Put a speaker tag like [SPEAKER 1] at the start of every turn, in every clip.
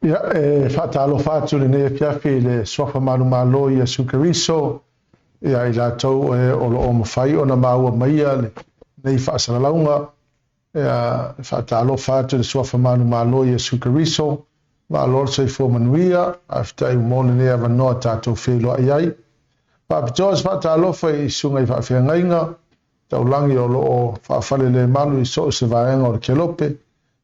[SPEAKER 1] Ia, e faatalofa atu i lenei afiafi i le Suafa Manumalo Iesu Keriso, ia i latou e o lo o mafai ona maua maia lenei faasalalauga. Ia, e faatalofa atu i le Suafa Manumalo Iesu Keriso, malo le soifua manuia, faafetai mo lenei avanoa tatou feiloai ai. Faapitoa se faatalofa i susuga i faafeagaiga taulagi o lo o faafalelemalu i so o se vaega o le kelope,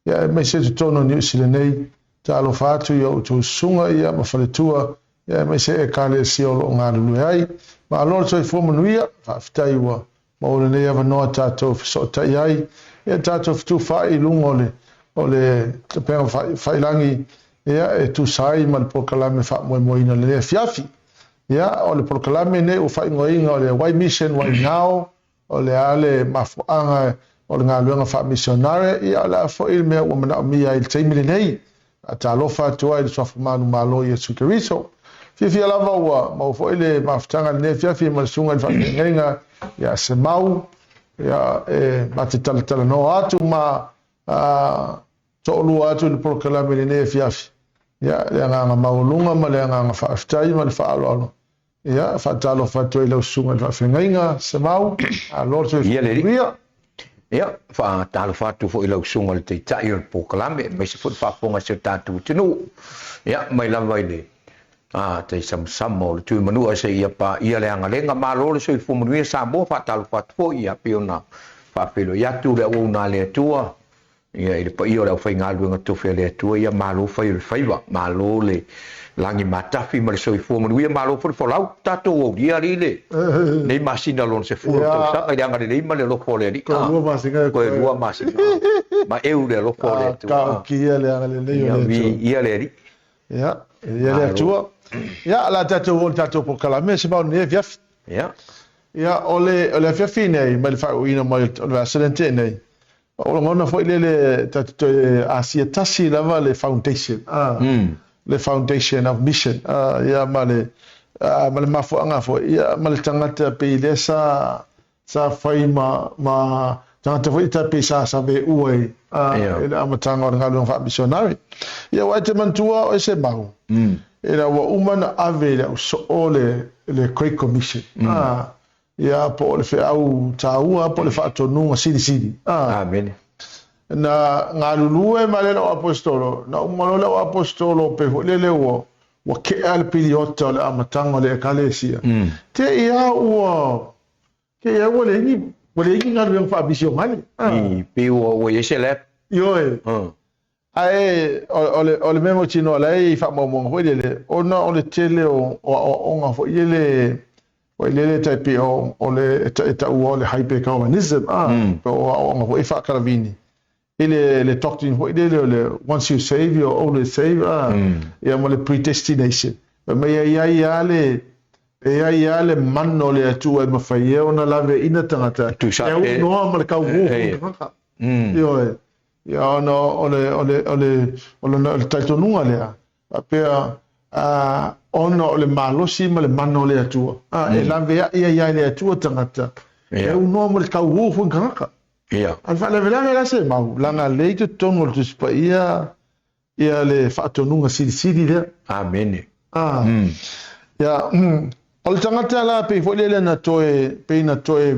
[SPEAKER 1] ia aemaise totonu o Niu Sila nei. Talofa atu i a outou susuga ia ma faletua, ia aemaise Ekalesia o lo o galulue ai. Malo le soifua manuia, faafetai ua maua lenei avanoa tatou fesootai ai, ia tatou fetufaai i luga o le o le upega failangi ia e tusa ai ma le polokalame faamoemoeina o lenei afiafi. Ia, o le polokalame lenei ua faaigoaina o le Why Mission, Why Now? O le a le mafuaaga o le galuega faamisionare? Ia, o le a foi le mea ua manaomia ai i le taimi lenei? Faatalofa atu ai i le Suafa Manumalo Iesu Keriso. Fiafia lava ua maua foi le mafutaga i lenei afiafi ma le susuga i le faafeagaiga ia Semau, ia, e ma te talatalanoa atu ma toalua atu i le polokalame i lenei afiafi. Ia, le agaga maualuga ma le agaga faafetai ma le faaaloalo. Ia, faatalofa atu ai i lau susuga i le faafeagaiga, Semau, malo le soifua manuia.
[SPEAKER 2] Ia, faatalofa atu foi i lau susuga i le Taitai o le polokalame, aemaise foi le faafofoga a si o tatou atunuu. Ia, mai lava i le taisamasama o le Tuimanua seia paia le agalega. Malo le soifua manuia Samoa, faatalofa atu foi, ia, pei ona faafeiloai atu le auauna a le Atua, Ia, i le paia o le aufaigaluega tofi a le Atua, ia malo fai o le faiva, malo le lagi matafi ma le soifua manuia, malo foi le folau. Tatou aulia alii le nei masina lona sefulu o le tausaga i le agalelei ma le alofa o le Alii.
[SPEAKER 1] Toe lua masina e
[SPEAKER 2] Toe lua masina. Ma eu le alofa o le Atua.
[SPEAKER 1] Taokia le agalelei o le Atua.
[SPEAKER 2] Viia le Alii.
[SPEAKER 1] Ia, viia le Atua. Ia, o le a tatou oo i le tatou polokalame, se mau lenei afiafi.
[SPEAKER 2] Ia.
[SPEAKER 1] Ia, o le afiafi nei, mai le faaiuina mai o le vaiaso lea na tea nei, O lagona foi lele tatou toe asia tasi lava le foundation, le foundation of mission, ia ma le ma le mafuaaga foi, ia ma le tagata pei lea sa sa fai ma ma tagata foi ta pei sa saveua i i le amataga o le galuega faamisionare. Ia aua e te manatua o se mau, ina ua uma ona ave i le au soo le le Great Commission, Ia, po o le feau taua po o le faatonuga silisili.
[SPEAKER 2] Ah. Amene.
[SPEAKER 1] Na galulue ma le lau aposetolo, na uma loa lau aposetolo pe foi lele ua ua kea le piliota o le amataga o le ekalesia. Te i a ua te i a ua leai ni ua leai ni galuega faamisionale.
[SPEAKER 2] Ah. I pei ua ua i ai se lap.
[SPEAKER 1] Ioe. Ae o le, o le mea mautinoa la e i faamaumauga foi lele, ona o le tele o, o aoaoga foi lele, foi lele tai pei o, o le e taua o le hyper-Calvinism, ah, po o aoaoga foi faa-Kalavini, i le, le doctrine foi lele o le once you save, you're always saved, ah, ia ma le predestination. Fai mai e i ai lava le, e i ai lava le mana o le Atua e mafai ai ona laveaiina tagata, e aunoa ma le kauō foi o tagata. Ioe. Ia ona o le o le o le o lona o le talitonuga lea, faapea a ona o le malosi ma le mana o le Atua, a e laveai ai lava e le Atua tagata, e aunoa ma le tauō foi tagata.
[SPEAKER 2] Ia.
[SPEAKER 1] A o le faalavelave la se mau, leaga lea i totonu o le Tusi Paia ia le faatonuga silisili lea.
[SPEAKER 2] Amene.
[SPEAKER 1] A. Ia, o le tagata la pei foi lele na toe, pei na toe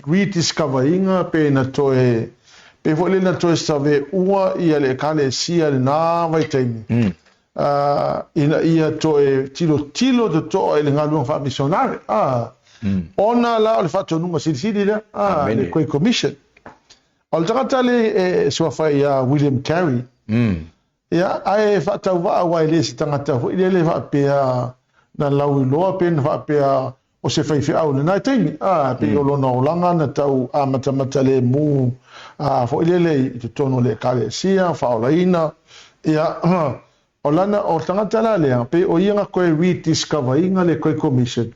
[SPEAKER 1] rediscover ina, pei na toe, pei foi lele na toe saveua ia le Ekalesia i lena vaitaimi, ina ia toe tilotilo totoa i le galuega faamisionare, ona la o le faatonuga silisili lea, le Great Commission. O le tagata le e suafa ia William Carey. Ia, ae faatauvaa aua e le se tagata foi lele faapea na lauiloa pe na faapea o se faifeau i lena taimi. A, pei o lona olaga na tau amatamata lemu a foi lele i totonu o le Ekalesia, faaolaina. Ia, o lana, o le tagata la lea, pei o ia na toe rediscover ina le Great Commission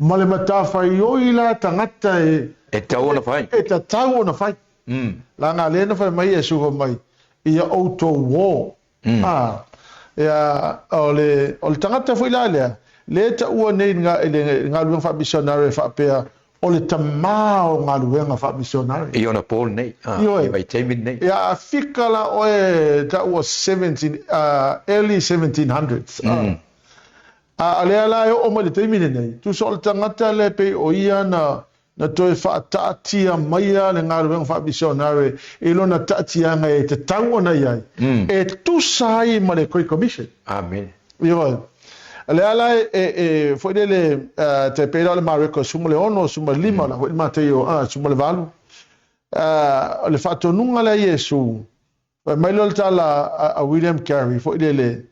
[SPEAKER 1] ma le matafaioi la tagata
[SPEAKER 2] e E tatau ona fai.
[SPEAKER 1] E tatau ona fai. Leaga lea na fai mai Iesu fai mai, ia outou o. A, ia, o le, o le tagata foi la lea, lea e taua nei i le, i le galuega faamisionare faapea, o le tamā o galuega faamisionare.
[SPEAKER 2] I ona po lenei,
[SPEAKER 1] Ioe.
[SPEAKER 2] i vaitaimi lenei.
[SPEAKER 1] Ia a fika la oe that was 17, early 1700s. A o lea la e oo mai le taimi lenei, tusa o le tagata lea pei o ia na na toe faataatia maia le galuega faamisionare i lona taatiaga e tatau ona i ai, e tusa ai ma le Great Commission.
[SPEAKER 2] Amene.
[SPEAKER 1] Ioe. O lea la e, e, e foi lele, uh, te pei la o le Mareko 16, 15, la foi le Mateio, ah, 18, uh, o le faatonuga lea Iesu, fai mai lea o le tala a, a William Carey, foi lele,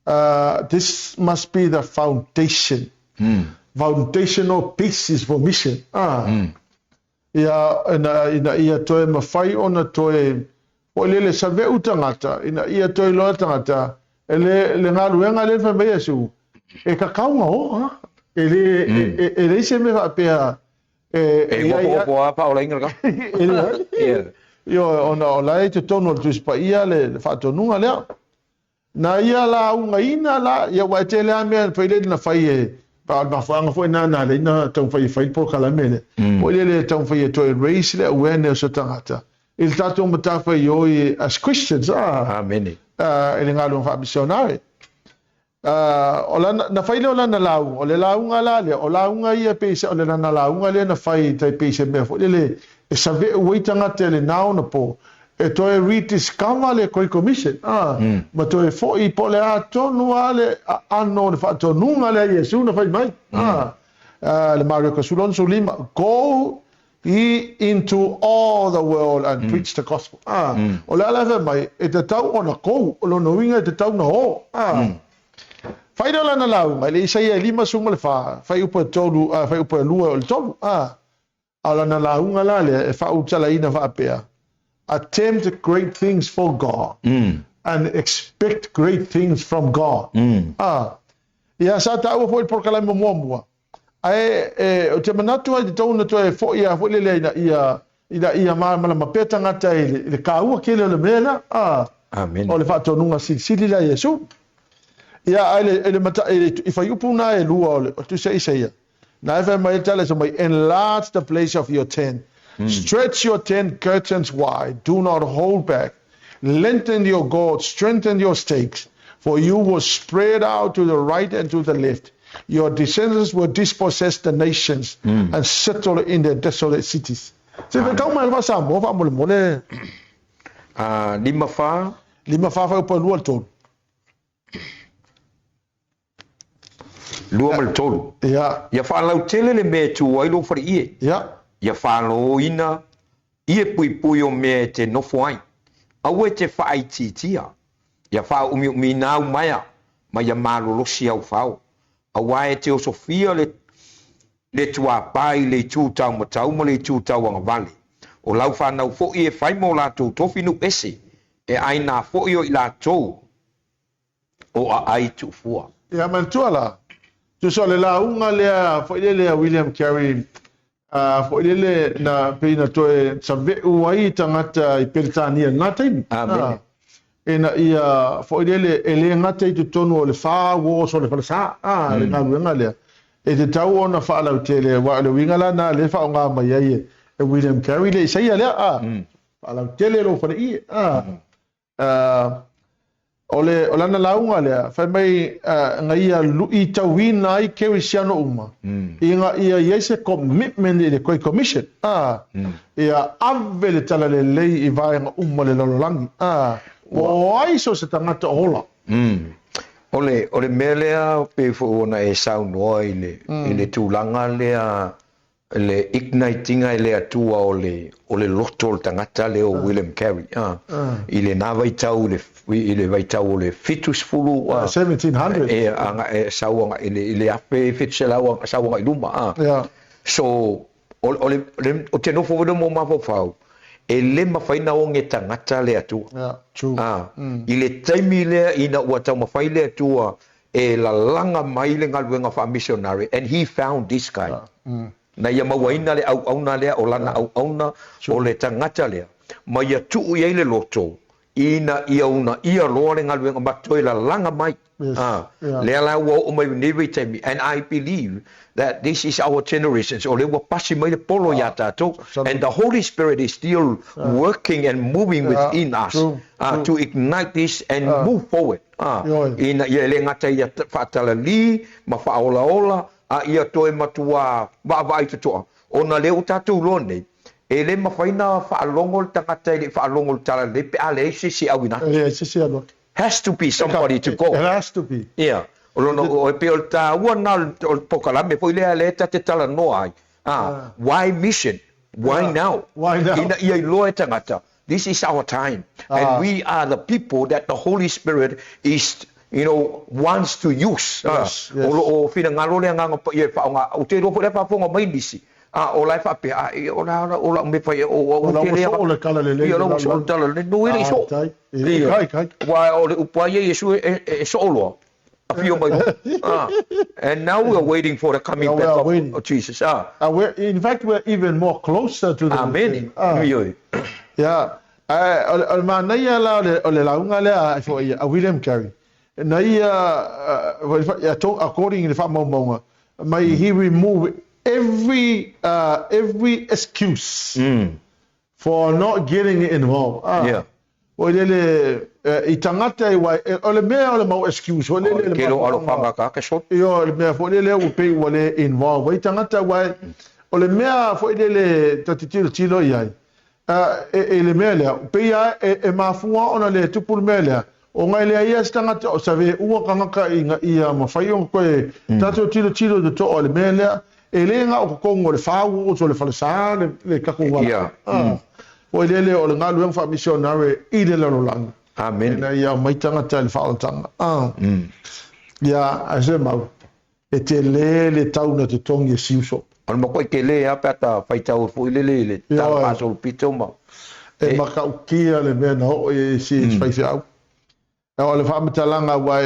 [SPEAKER 1] uh, this must be the foundation, mm. foundational basis for mission. Ah. Mm. Ia, ina, ina ia toe mawhai ona toe, foi lele save'u tagata, ina ia toe iloa tagata, e le, le galuega lea na fai mai Iesu, e kakau o, ha? E le, mm. e, e, e leai se mea faapea, e,
[SPEAKER 2] e, e opo opo a paolaina le kau.
[SPEAKER 1] E leai.
[SPEAKER 2] Yeah.
[SPEAKER 1] Ioe, ona o la e i totonu o le Tusi Paia le, le faatonuga lea. Na ia laugaina la, ia ua e tele lava mea foi lele na fai e, a o le mafuaaga foi lena na ala ai na taumafai e fai le polokalame lea, foi lele e taumafai e toe raise le awareness o tagata i le tatou matafaioi as Christians, a,
[SPEAKER 2] Amene.
[SPEAKER 1] i le galuega faamisionare. O lana, na fai lea o lana lauga, o le lauga la lea, o lauga ia pei se, o le lana lauga lea na fai tai pei se mea foi lele e save'u ai tagata i lena onapo e toe rediscover le Great Commission, a, ma toe fo'i po o le a tonu lava le aano o le faatonuga lea a Iesu na fai mai, a, le Mareko 16, Go ye into all the world and preach the gospel. A, o le a la e fai mai, e tatau ona go, o lona uiga e tatau ona o, a. Fai lea o lana lauga i le Isaia e 54, fuaiupu e 3, fuaiupu e 2 o le 3, a. A o lana lauga la lea e faautalaina faapea, Attempt great things for God and expect great things from God. A, ia sa taua foi i le polokalame muamua, ae e, ou te manatu ai tatau ona toe fo'i a foi lele ina ia ina ia malamalama pea tagata i le, i le kāua tele o le mea lea, a,
[SPEAKER 2] Amene.
[SPEAKER 1] o le faatonuga silisili lea a Iesu. Ia, a i le, i le, mata, i le i fuaiupu na e lua o le o Tusi a Isaia, Na e fai mai le tala mai, Enlarge the place of your tent. Stretch your tent curtains wide. Do not hold back. Lengthen your cords, strengthen your stakes, for you will spread out to the right and to the left. Your descendants will dispossess the nations and settle in their desolate cities. Se faitau mai le faa-Samoa faamolemole.
[SPEAKER 2] 5 4.
[SPEAKER 1] 5 4 fuaiupu 2 i le 3.
[SPEAKER 2] 2 ma le 3.
[SPEAKER 1] Ia.
[SPEAKER 2] Ia faalautele le mea e tū ai lou faleie.
[SPEAKER 1] Ia.
[SPEAKER 2] Ia faalōina ie puipui o mea e te nofo ai. Aua e te whaaitiitia. Ia whaaumiumiina au maea, ma ia malolosi au whao. Aua e te osofia le le tuāpā i le itū taumatau ma le itū tauagavale. O lau whanau fo'i e whai mō lātou tofi nu'u ese, e ai nā fo'i o i lātou o aai tu'ufua.
[SPEAKER 1] Ia manatua la, tusa o le lauga lea foi lele a William Carey, a foi lele na pei na toe save'u ai tagata i Peretania i lena taimi.
[SPEAKER 2] Amene.
[SPEAKER 1] Ina ia foi lele e le gata i totonu o le fa wars o le falesa, a, le galuega lea, e tatau ona faalautele, aua o le uiga la lena lea e faaaoga mai ai e William Carey le Isaia lea, a, faalautele lou faleie, a. O le, o lana lauga lea, fai mai na ia luitauina ai Kerisiano uma, ina ia i ai se commitment i le Great Commission, ā, ia ave le talalelei i vaega uma o le lalolagi, ā, po o ai so o se tagata o ola.
[SPEAKER 2] O le, o le mea lea pei foi ona e saunoa i le, i le tulaga lea le ignite-iga e le Atua o le, o le loto o le tagata lea o William Carey, a, i lena vaitau i le, i le vaitau o le 70, a,
[SPEAKER 1] 1700.
[SPEAKER 2] e, aga, e sau aga, i le, i le 1700 sau aga i luma, a.
[SPEAKER 1] Yeah.
[SPEAKER 2] So, o, o le, le, o te nofo foi lea mo mafaufau, e le mafai na oge tagata le Atua.
[SPEAKER 1] Yeah, true.
[SPEAKER 2] A, i le taimi lea ina ua taumafai le Atua e lalaga mai le galuega faamisionare and he found this guy. Na ia mauaina le auauna lea, o lana auauna, o le tagata lea, ma ia tuu i ai le loto Ina ia uunaia loa le galuega ma toe lalaga mai.
[SPEAKER 1] Yes.
[SPEAKER 2] Ah,
[SPEAKER 1] Yeah.
[SPEAKER 2] lea la ua oo mai lenei vaitaimi, and I believe that this is our generation, o lea ua pasi mai le polo iā tatou, and the Holy Spirit is still working and moving within us
[SPEAKER 1] True,
[SPEAKER 2] ah, to ignite this and move forward. Ah,
[SPEAKER 1] Ioe.
[SPEAKER 2] ina ia e le gata ia faatalali ma faaolaola, a ia toe matua vaavaai totoa, ona lea ua tatou iloa nei, E le mafai na faalogo le tagata e le i faalogo i le tala lelei pe a leai se isi e auina atu.
[SPEAKER 1] E leai se isi e alu atu.
[SPEAKER 2] Has to be somebody to go.
[SPEAKER 1] It has to be.
[SPEAKER 2] Ia. O lona, o, e pei o le taua lena o le polokalame foi lea lea ta te talanoa ai, a, why mission? Why now?
[SPEAKER 1] Why now?
[SPEAKER 2] Ina ia iloa e tagata, this is our time and we are the people that the Holy Spirit is, you know, wants to use.
[SPEAKER 1] Yes, yes.
[SPEAKER 2] O lo o finagalo le Agaga Paia e faaaoga. Ou te iloa foi la e faafofoga mai nisi, A o la e faapea, a, ia, o la, o la'u mea fai, o, o,
[SPEAKER 1] O la ua
[SPEAKER 2] tele
[SPEAKER 1] soo le tala lelei
[SPEAKER 2] Ia, o la ua soo le tala lelei, no e le i soo.
[SPEAKER 1] Tai, e, kai, kai.
[SPEAKER 2] Aua o le upu a ia Iesu e, e, e soo loa, afio mai loa. Ah, and now we are waiting for the coming
[SPEAKER 1] Yeah, we
[SPEAKER 2] back
[SPEAKER 1] are
[SPEAKER 2] of,
[SPEAKER 1] waiting.
[SPEAKER 2] of Jesus. Ah,
[SPEAKER 1] We're, in fact, we're even more closer to the
[SPEAKER 2] Amene.
[SPEAKER 1] Ah.
[SPEAKER 2] Ioe.
[SPEAKER 1] Yeah. O le manaia la o le lauga lea foi a William Carey. Na ia, according i le faamaumauga, May he remove every every excuse for not getting involved. Ah.
[SPEAKER 2] Yeah.
[SPEAKER 1] Oi lele i tangata i wai, o le mea o le mau excuse, o lele le
[SPEAKER 2] Ke lo alofaga ka ke sot.
[SPEAKER 1] Io, le mea foi lele ua pei ua le involve ai tagata wai, o le mea foi lele ta te tilotilo i ai, E, i le mea lea, pei a e, e mafua ona le tupu le mea lea, ona e leai ia se tagata o save ua kangaka ina ia mafai ona koe tatou tilotilo i totoa o le mea lea, e le na o totonu o le fau o le falesa le, le tatou valaau.
[SPEAKER 2] Yeah.
[SPEAKER 1] Ah, Foi lele o le galuega faa-missionary i le lalolagi.
[SPEAKER 2] Amen.
[SPEAKER 1] Ina ia aumai tagata i le faaolataga. Ah. Ia, ae se mau. E tele le tau na totogi e Siuso.
[SPEAKER 2] O le makuai tele a pe a ta faitau foi lele i le tala faasolopito ma.
[SPEAKER 1] E matautia le mea na oo i ai si faifeau. O le faamatalaga aua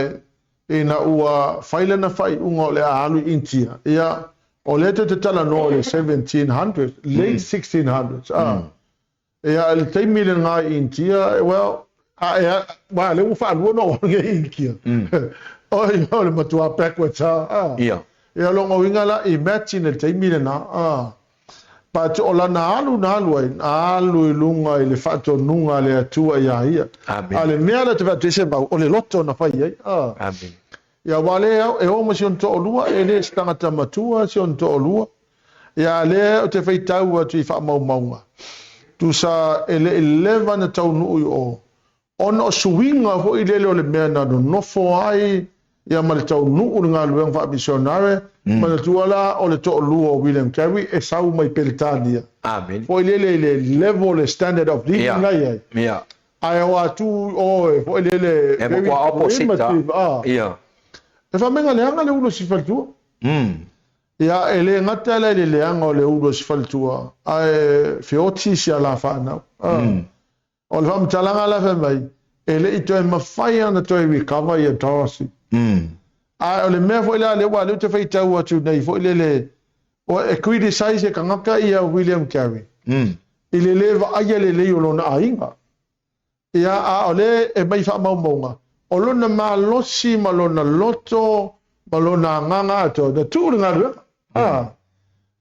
[SPEAKER 1] ina ua fai lana faaiuga o le a alu i Initia, ia, o lea tou te talanoa i le 1700, late 1600s, a. Ia, i le taimi lena i Initia, well, a e, aua o lea ua faalua ona ou alu nei i Initia. Oi, o le matua backwards lava, a.
[SPEAKER 2] Ia.
[SPEAKER 1] Ia, o lona uiga la, imagine le taimi lena, a. But o lana alu na alu ai, na alu i luga i le faatonuga a le Atua iā ia.
[SPEAKER 2] Amen.
[SPEAKER 1] A o le mea lea ou te vaai atu ai se mau, o le loto na fai ai, a.
[SPEAKER 2] Amen.
[SPEAKER 1] Ia, aua o lea e au, e o ma si ona toalua, e le o se tagata matua si ona toalua. Ia, lea ou te faitau atu i faamaumauga, tusa e le i leva ona taunuu i o, ona o suiga foi lele o le mea na nonofo ai ia ma le taunuu i le galuega faamisionare, manatua la o le toalua o William Carey e sau mai Peretania.
[SPEAKER 2] Amene.
[SPEAKER 1] Foi lele i le level, le standard of living la i ai.
[SPEAKER 2] Ia.
[SPEAKER 1] Ae o atu i o foi lele
[SPEAKER 2] E
[SPEAKER 1] very
[SPEAKER 2] matua opposite
[SPEAKER 1] primitive,
[SPEAKER 2] a.
[SPEAKER 1] a.
[SPEAKER 2] Ia.
[SPEAKER 1] E fai mai na leaga le ulu o si faletua. Ia, e le gata la i le leaga o le ulu o si faletua, ae feoti si a la fanau. A. O le faamatalaga la fai mai, e le i toe mafai ona toe recover ia Dorothy. Ae o le mea foi la lea, aua o lea ou te faitau atu nei foi lele, o e criticize e tagata ia William Carey i le le vaaia lelei o lona aiga. Ia, a o lea e aumai faamaumauga, o lona malosi ma lona loto ma lona agaga atoa, na tuu le galuega. A,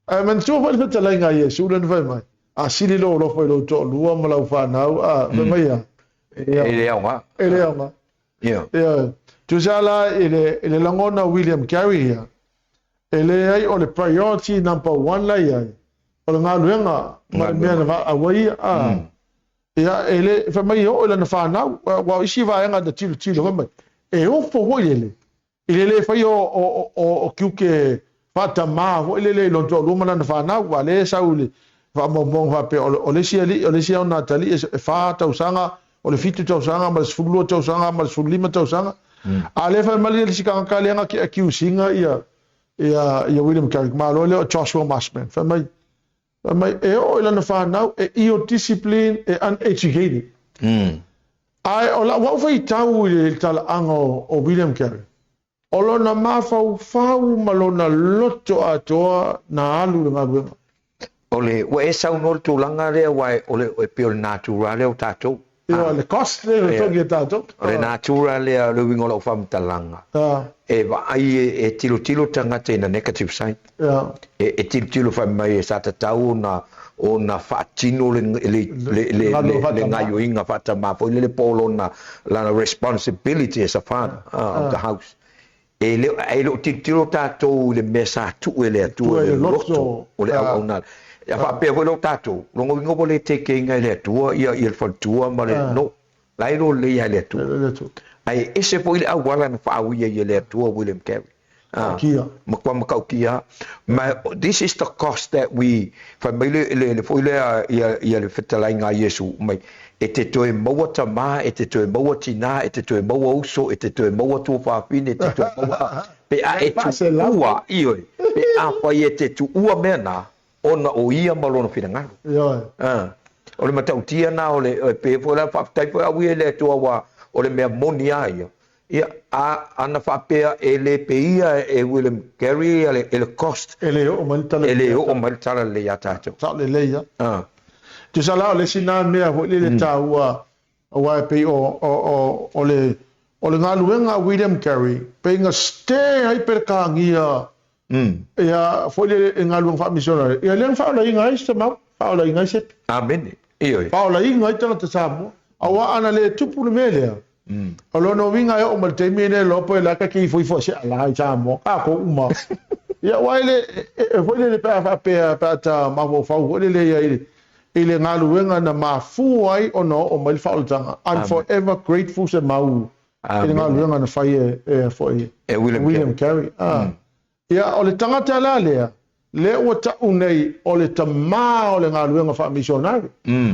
[SPEAKER 1] ae manatua foi le fetalaiga a Iesu lea na fai mai, A sili lou alofa i lou toalua ma lau fanau, a, fai mai a?
[SPEAKER 2] E le aoga.
[SPEAKER 1] E le aoga.
[SPEAKER 2] Ia.
[SPEAKER 1] Ia, tusa la i le, i le lagona o William Carey ia, e leai o le priority number one la i ai, o le galuega ma le mea na vaaua ia, a. Ia, e le, fai mai e oo i lana fanau, aua o isi vaega na tilotilo fai mai, e ofo foi lele, i le le faia o, o, o, o tiute faatamā foi lele i lona toalua ma lana fanau, aua o lea e sau i le faamaumauga faapea, o le, o le isi alii, o le isi ona atalii e fa tausaga, o le fitu tausaga ma le 12 tausaga ma le 15 tausaga. A o lea e fai mai le isi tagata lea na te accuse ina ia, ia, ia William Carrick, malo lea o Joshua Marshman, fai mai, Fai mai, e oo i lana fanau, e ill discipline, e uneducated. Ae o lau au faitau i le talaaga o William Carey, o lona mafaufau ma lona loto atoa na alu i le galuega.
[SPEAKER 2] O le, ua e saunoa i le tulaga lea aua o le, e pei o le natura lea o tatou.
[SPEAKER 1] Ia, le cost lea e totogi e tatou.
[SPEAKER 2] O le natura lea o le uiga o lau faamatalaga, e vaai e tilotilo tagata in a negative side. E tilotilo fai mai sa tatau ona ona faatino le le le gaioiga faatamā foi lele po o lona lana responsibility as a father of the house. E le, e le o tilotilo tatou i le mea sa tuu e le Atua i le loto o le auaunaga. Ia faapea foi lea o tatou, lona uiga ua le take ina e le Atua ia, ia le faletua ma le, no. La e iloa lelei lava e le Atua. Ae ese foi le auala na faaui ai e le Atua William Carey.
[SPEAKER 1] Matautia.
[SPEAKER 2] Matua matautia. Ma this is the cost that we, fai mai le, le, le foi lea ia, ia le fetalaiga a Iesu mai, E te toe maua tamā, e te toe maua tinā, e te toe maua uso, e te toe maua tuafafine, e te toe maua, pe a e tuua, ioe, pe afai e te tuua mea na, ona o ia ma lona finagalo.
[SPEAKER 1] Ioe.
[SPEAKER 2] O le matautia na o le, e pei foi la, faafetai foi au ia i le Atua aua o le mea moni a ia, ia, a, ana faapea e le peia e William Carey ia le, e le cost,
[SPEAKER 1] E le oo mai le tala
[SPEAKER 2] e le oo mai le tala lelei ia tatou.
[SPEAKER 1] Sao lelei a. Tusa la o le isi na mea foi lele taua aua e pei o, o, o, o le, o le galuega a William Carey, pei na stay ai Perekania ia foi lele i galuega faamisionare, ia lea na faaolaina ai se mau, faaolaina ai se
[SPEAKER 2] Amene. Ioe.
[SPEAKER 1] Faaolaina ai tagata Samoa. Aua ana le tupu le mea lea, o lona uiga e oo mai le taimi lenei loa po e laka ke ifoifo se ala i Samoa, tatou uma. Ia aua e le, e foi lele pe a faapea, pe a ta mafaufau foi lele ia i, i le galuega na mafua ai ona oo mai le faaolataga. I'm forever grateful se mau i le galuega na fai e, e foi
[SPEAKER 2] e William,
[SPEAKER 1] William Carey. Ah. Ia, o le tagata la lea, lea ua ta'u nei o le tamā o le galuega faamisionari.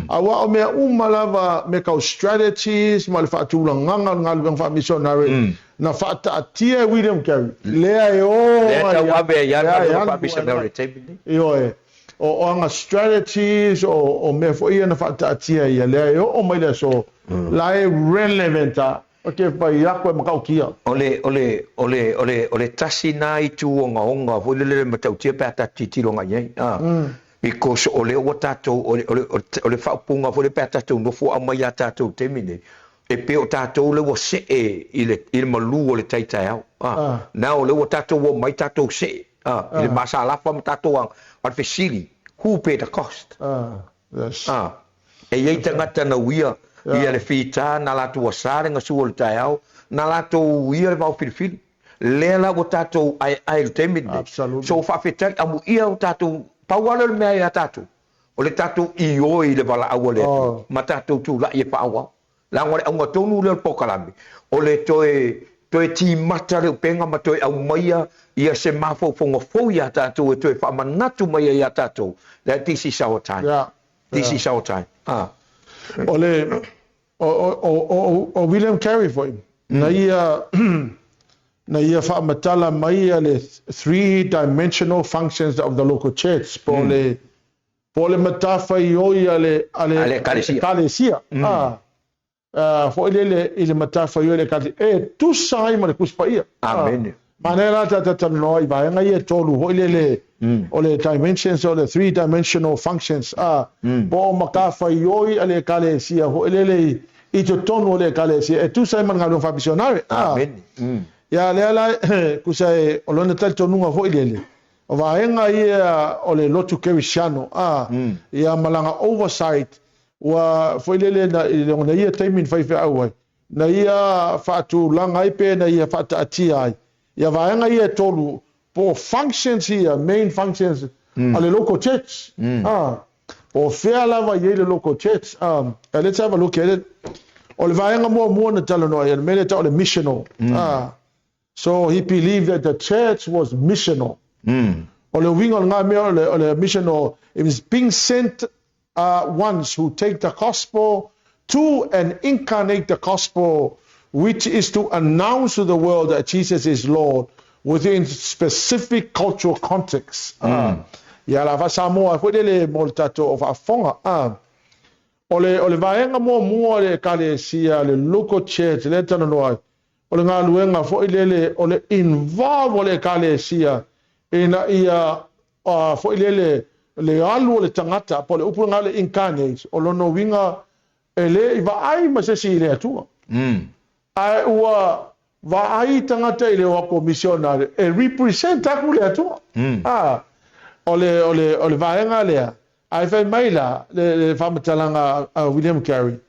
[SPEAKER 1] Aua o mea uma lava me kau strategies ma le faatulagaga o le galuega faamisionari na faataatia e William Carey, lea e o
[SPEAKER 2] ai
[SPEAKER 1] lava.
[SPEAKER 2] Lea e tauave ai lava le galuega faamisionari i le taimi lenei.
[SPEAKER 1] Ioe. O ana strategies, o mea foi ia na faataatia e ia, lea e oo mai le aso, la e relevant lava. Ou te fai atu e matautia.
[SPEAKER 2] O le, o le, o le, o le, o le tasi na itu ogaoga foi lele le matautia pe a tatou tilotilo agai i ai, a. Because o lea ua tatou, o le, o le, o le faaupuga foi lea pe a tatou nofo aumai ia tatou i le taimi lenei, e pei o tatou lea ua see i le, i le malu o le tai taeao, a. Now o lea ua tatou omai tatou see, a, i le masalafa ma tatou aga. A o le fesili, who pay the cost?
[SPEAKER 1] Yes.
[SPEAKER 2] A. E i ai tagata na uia ia le fita, na latou asa le gasu o le taeao, na latou uia le vao filifili. Lea la ua tatou aeae i le taimi lenei.
[SPEAKER 1] Absolutely.
[SPEAKER 2] So faafetai, amuia o tatou, pau lava lea o le mea ia tatou, o le tatou ioe i le valaau a le Atua, ma tatou tulai e faaauau. Leaga o le auga tonu lea o le polokalame, o le toe toe timata le upega ma toe aumaia ia se mafaufauga fou ia tatou e toe faamanatu mai ai ia tatou that this is our time.
[SPEAKER 1] Yeah.
[SPEAKER 2] This is our time. Ah.
[SPEAKER 1] O le o, o, o, o William Carey foi, na ia na ia faamatala mai ia le three dimensional functions of the local church, po o le po o le matafaioi a le a le
[SPEAKER 2] A le Ekalesia.
[SPEAKER 1] Ekalesia. Ah, ah, foi lele i le matafaioi a le Ekalesia e tusa ai ma le Tusi Paia.
[SPEAKER 2] Amene.
[SPEAKER 1] Manaia la tatou talanoa i vaega ia e tolu foi lele o le dimensions o le three dimensional functions a po o matafaioi a le Ekalesia foi lele i i totonu o le Ekalesia e tusa ai ma le galuega faamisionare.
[SPEAKER 2] Amene.
[SPEAKER 1] Ia lea la tusa e o lona talitonuga foi lele O vaega ia o le lotu kerisiano, a, ia ma lana oversight, ua foi lele na, i lona ia taimi na faifeau ai, na ia faatulaga ai pe na ia faataatia ai ia vaega ia e tolu, po o functions ia, main functions a le local church, a, po o fea lava i ai le local church, a, let's have a look at it. O le vaega muamua na talanoa ai, o le mea lea e tau o le missional, a, So he believed that the church was missional. O le uiga o lena mea o le missional, it was being sent ones who take the gospel to and incarnate the gospel which is to announce to the world that Jesus is Lord within specific cultural context. Ia la faa-Samoa ai foi lele mo le tatou o faafofoga. O le, o le vaega muamua o le Ekalesia, le local church, lea e talanoa ai, O le galuega foi lele o le involve o le Ekalesia ina ia foi lele le alu o le tagata, po o le upu lena o le incarnate, o lona uiga E le i vaai ma se isi i le Atua. Ae ua vaai tagata i le o atu o misionare e represent atu le Atua. A, o le, o le, o le vaega lea, ae fai mai la le, le faamatalaga a William Carey,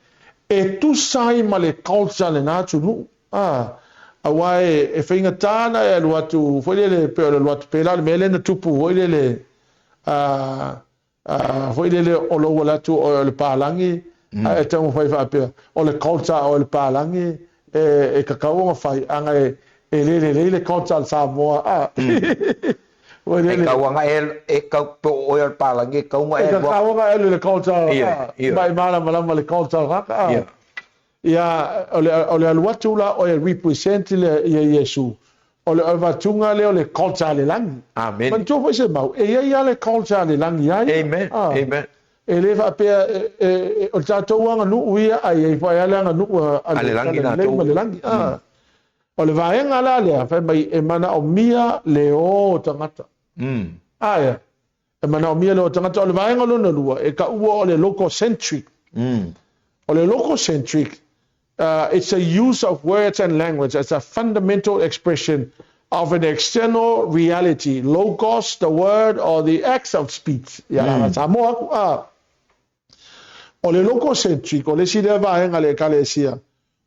[SPEAKER 1] e tusa ai ma le culture a lena atunuu. A, aua e, e faigata ona e alu atu foi lele, pei o le alu atu pēlā o le mea lea na tupu foi lele, a, a, foi lele o lou alu atu o le palagi, mm. ae taumafai faapea, o le culture o le palagi e, e tatau ona fai, aga e, e le lelei le culture a le Samoa. A. Mm.
[SPEAKER 2] Foi lele. E kau anga e, e kau po oe o le palagi, e kau nga
[SPEAKER 1] e... E tatau ona e alu le culture, yeah, yeah. ma e malamalama le culture kaka. A. Yeah. Ia, o le, o le alu atu la o e represent le, ia Iesu, o le avatuga lea o le culture a le lagi.
[SPEAKER 2] Amen.
[SPEAKER 1] Manatua foi se mau, e i ai lava le culture a le lagi ia
[SPEAKER 2] ia. Amen. Ah. Amen.
[SPEAKER 1] E le faapea, e, e, e, o le tatou aganuu ia, ae i ai foi lava le aganuu a,
[SPEAKER 2] a le lagi latou.
[SPEAKER 1] Ma le lagi. Ah. O le vaega la lea, fai mai, e manaomia le o o tagata. Ah, ia. E manaomia le o tagata. O le vaega lona lua, e taua o le logocentric. O le logocentric, it's a use of words and language as a fundamental expression of an external reality, logos, the word or the acts of speech. Ia, mm. Samoa aku, ah. O le logocentric, o le isi lea vaega le ekalesia,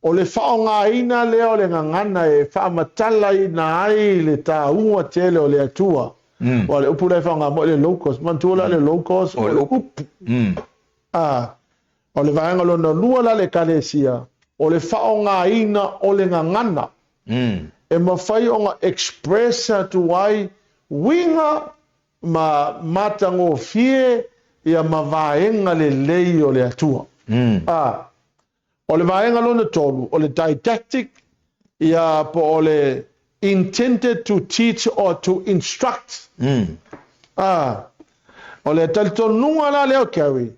[SPEAKER 1] O le faaaogaina lea o le gagana e faamatalaina ai le taua tele o le Atua. Aua o le upu la e faaaoga moi le logos. Manatua la le logos o le upu. A, o le vaega lona lua la le Ekalesia, o le faaaogaina o le gagana e mafai ona express atu ai uiga ma matagofie ia ma vaega lelei o le Atua. A, O le vaega lona tolu, o le didactic, ia, po o le intended to teach or to instruct. A, o le talitonuga la lea o Gary,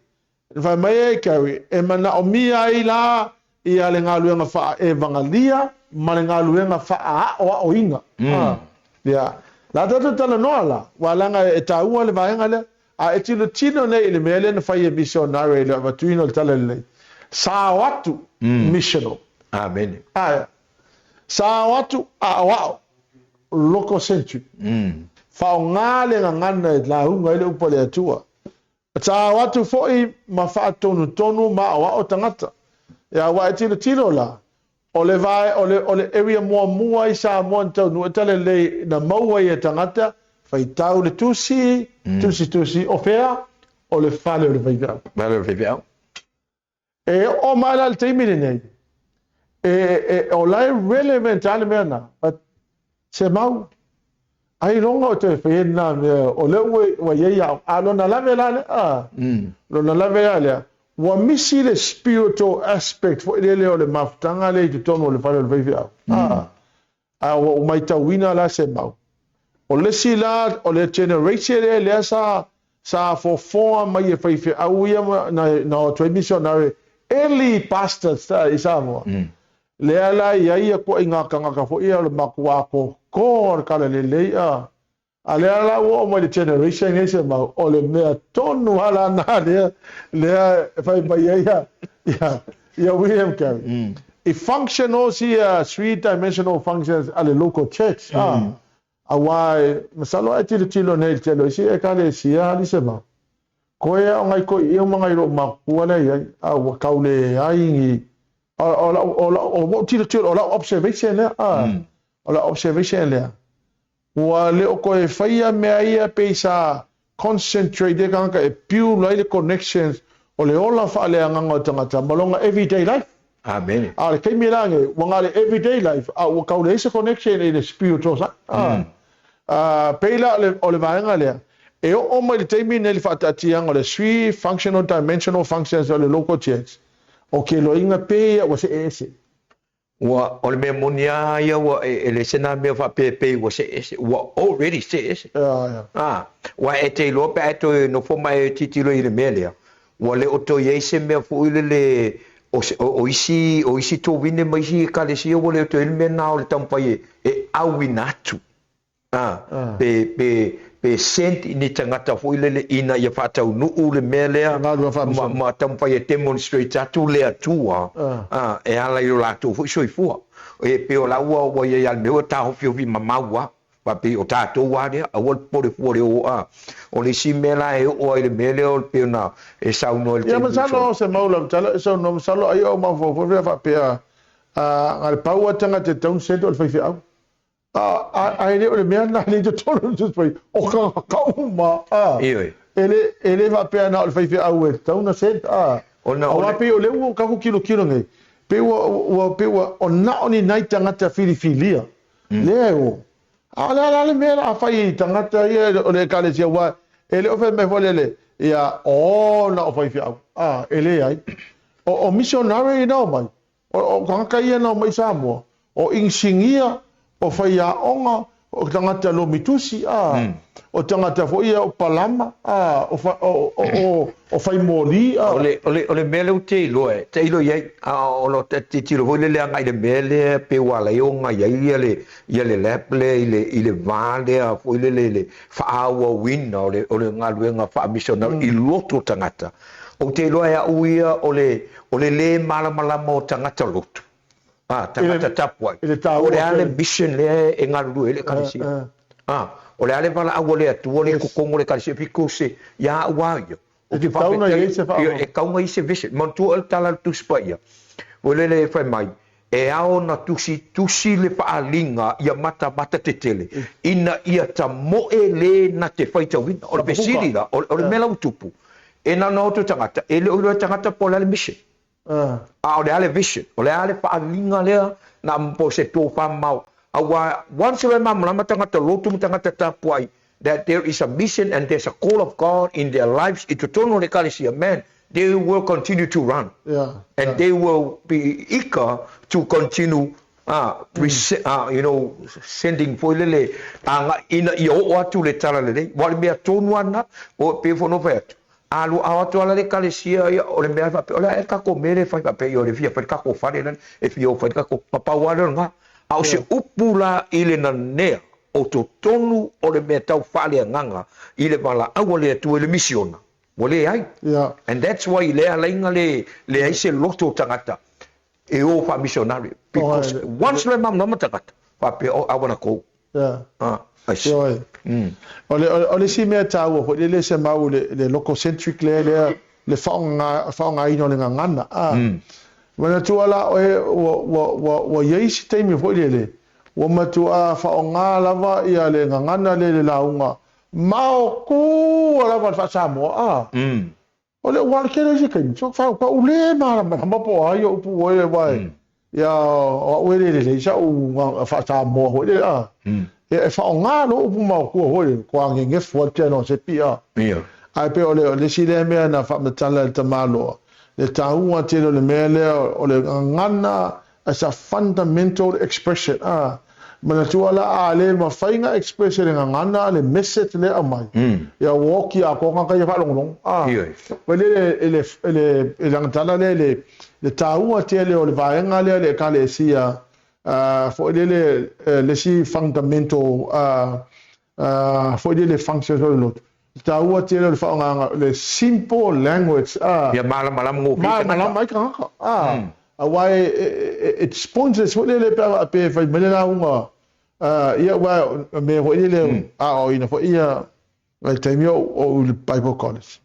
[SPEAKER 1] na fai mai ai Gary, e manaomia ai la ia le galuega faa-evagalia ma le galuega faa-aoaoina. A, ia, la tatou talanoa la, ua leaga e taua le vaega lea. A e tilotilo nei i le mea lea na fai e misionare i le avatuina o le Talalelei, sa o atu missional.
[SPEAKER 2] Amene.
[SPEAKER 1] Ae. Sa o atu aoao, logocentric. Faaaoga le gagana e lauga ai le upu a le Atua. Sa o atu foi ma faatonutonu ma aoao tagata. Ia, aua e tilotilo la, O le vae, o le, o le area muamua i Samoa na taunuu ai Talalelei na maua ai e tagata, faitau le tusi, tusi, tusi, o fea? O le fale o le faifeau.
[SPEAKER 2] Fale o le faifeau.
[SPEAKER 1] E oo mai la i le taimi lenei, e, e, o la e relevant lava le mea lena, but Se mau, ailoga o toe faia lena mea, o lea ua, ua i ai aoga. A lona lave la lea, a, lona lave la lea, ua misi le spiritual aspect foi lele o le mafutaga lea i totonu o le fale o le faifeau. A, a ua ou maitauina la se mau. O le isi la, o le generation lea, lea sa, sa fofoa mai e faifeau ia na, na o atu ai missionary, early pastors i Samoa. Lea la e i ai ia ituaiga tagata foi ia o le matua atoatoa o le talalelei a a lea la ua oo mai le generation nei se mau o le mea tonu lava la na lea lea e fai mai ai ia ia ia William Carey. I functional sia 3 dimensional functions a le local church a aua e masalo a e tilotilo nei i le tele o isi ekalesia ali se mau koe a o ngai koiia ma ngai lou matua lea i ai a ua tau leai ni O lau, o lau, o ua tilotilo, o lau observation lea, a, o lau observation lea, ua le o toe faia mea ia pei sa concentrate ai tagata e build ai le connections o le ola faaleagaga o le tagata ma lona everyday life.
[SPEAKER 2] Amene.
[SPEAKER 1] A o le taimi la lenei, ua na o le everyday life, a ua tau leai se connection i le spiritual side. A, a, pei la o le, o le vaega lea, e oo mai i le taimi lenei i le faataatiaga o le three functional dimensional functions o le local church, O ke loiga pē ia ua seʻe ese.
[SPEAKER 2] Ua, o le mea moni a ia ua, e, e le se na mea faapea pei ua seʻe ese, ua already seʻe ese.
[SPEAKER 1] Ia, ia.
[SPEAKER 2] A, ua e te iloa pe a e toe nofo ma e tilotilo i le mea lea, ua le o toe i ai se mea foi lele o se, o, o isi, o isi tovine ma isi ekalesia ua le o toe i ai le mea na o le taumafai e, e auina atu. A, pe, pe, pe send i ni tagata foi lele ina ia faataunuu le mea lea ma, ma taumafai e demonstrate atu le Atua a, e ala i lo latou foi soifua. E pei o la ua, ua i ai lava le mea ua taofiofi mamau lava, faapei o tatou lava lea, aua le popole fua i le o a. O le isi mea la e oo ai i le mea lea o le pei ona e saunoa i le
[SPEAKER 1] Ia
[SPEAKER 2] taimi ua
[SPEAKER 1] masalo
[SPEAKER 2] sola.
[SPEAKER 1] o se mau lau tala e saunoa masalo ai o mafaufau foi pea faapea a na o le pau lava tagata e tatau ona send o le faifeau. A e le o le mea lena lea i totonu o le Tusi Paia, o tagata uma, a.
[SPEAKER 2] Ioe.
[SPEAKER 1] E le, e le faapea na o le faifeau e tatau ona send, a.
[SPEAKER 2] Ona o
[SPEAKER 1] Aua
[SPEAKER 2] le.
[SPEAKER 1] pei o lea ua tatou tilotilo nei, pei ua, ua, pei ua, o na o ni nai tagata filifilia lea e o. A o le a la le mea o le a fai i tagata ia o le Ekalesia, aua e le o fai mai foi lele, ia, o na o faifeau, a, e leai. O missionary na omai, O tagata ia na omai i Samoa, o inisinia, o faiaoga, o tagata lomitusi, a, o tagata foi ia o palama, a, o faimoli, a.
[SPEAKER 2] O le, o le, o le mea lea ou te iloa e, tailo i ai, a o lo tilotilo foi lele agai i le mea lea pei ua ala ai ona i ai ia le, ia le lab lea i le, i le va lea foi lele i le faaauauina o le, o le galuega faamisionare i loto o tagata. Ou te iloa e au ia o le, o le lē malamalama o tagata lotu, a, tagata tapuai, po o le a le mission lea e galulue ai le Ekalesia. A, o le a le valaau a le Atua lea i totonu o le Ekalesia, because ia au a ia, ou te faafetai, e tatau ona i ai se vision. Manatua oe le tala a le Tusi Paia, foi lele fai mai, E ao ona tusitusi le faaaliga ia matamata tetele ina ia tamoe le na te faitauina. O le fesili la, o le mea la ua tupu, e na ona o tagata, e le o iloa e tagata po o le a le mission, a o le a le vision, o le a le faaaliga lea na po o se tofa mamao. Aua once loa e malamalama tagata lotu ma tagata tapuai that there is a mission and there's a call of God in their lives i totonu o le Ekalesia, man, they will continue to run and they will be eager to continue you know, sending foi lele agai ina ia oo atu le tala lelei. Aua o le mea tonu lava lena, e pei foi ona ou fai atu, a alu ao atu lava le Ekalesia ia, o le mea faapea, o le a ea le tatou mea lea e fai faapea, ia o le fia fai le tatou fale lea, e fia o fai le tatou, na pau lava lea o lena. A o se upu la i le nanea o totonu o le mea tau faaleagaga i le valaau a le Atua i le misiona, ua leai. And that's why i lea laina le leai se loto o tagata e o faamisionare because once loa e malamalama tagata, faapea, oh, I wanna go. I see.
[SPEAKER 1] Ioe. O le, o le isi mea taua foi lele se mau le, le lococentric lea, lea le faaaogaina o le gagana. A. Manatua la oe ua, ua, ua, ua i ai isi taimi foi lele, ua matuā faaaoga lava ia le gagana lea i le lauga maotua lava le faa-Samoa. A. O le ua tele isi taimi, so pau le malamalama po o ai upu ua aua ia o au e le lelei sa'u faa-Samoa foi lele a. Ia e faaaoga loa upu maotua foi lele, kua gegefu atu ai loa se pia. Ae pei o le isi lea mea na faamatala e le tamaloa, le taua tele o le mea lea o le gagana as a fundamental expression a. Manatua la a le mafai na express e le gagana le message lea aumai, ia ua oti atoa tagata ia faalogologo a. Fai lele e le e le e lana tala lea le le taua tele o le vaega lea le Ekalesia foi lele le isi fundamental foi lele function o le lotu. Le taua tele o le faaaogaina o le simple language a.
[SPEAKER 2] Ia malamalama gofie tagata.
[SPEAKER 1] Malamalama ai tagata a. Aua e it's pointless foi lele pe a faapea e fai mai le lauga ia aua o mea foi lele aoaoina foi ia i le taimi o ou i le Bible College.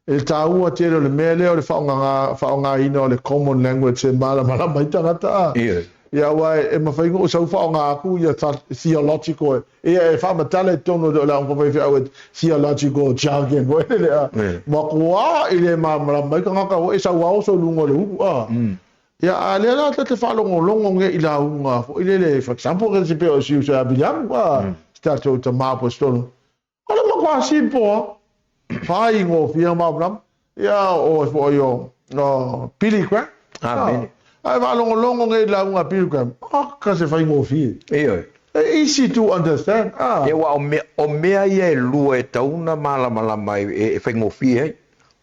[SPEAKER 1] E taua tele o le mea lea o le faaaogaina o le common language e malamalama ai tagata a. Ia aua e mafai ona ou sau faaaoga atu ia theological ia e faamatala i totonu o le aoga faifeau e theological jargon foi lele a. Matua i le malamalama ai tagata foi e sau lava oso i luga o le ulu a. Ia a lea la ta te faalogologo nei i lauga foi lele for example se pei o si uso ia Viliamu a, si tatou tama aposetolo. O le matua simple lava. Faigofie ma malamalama. Ia o foi o Billy Graham.
[SPEAKER 2] Ah, Billy.
[SPEAKER 1] Ae faalogologo nei i le lauga a Billy Graham, aka se faigofie.
[SPEAKER 2] Ioe.
[SPEAKER 1] Easy to understand. Ah.
[SPEAKER 2] Ia aua o mea, o mea ia e lua e tatau ona malamalama e faigofie ai.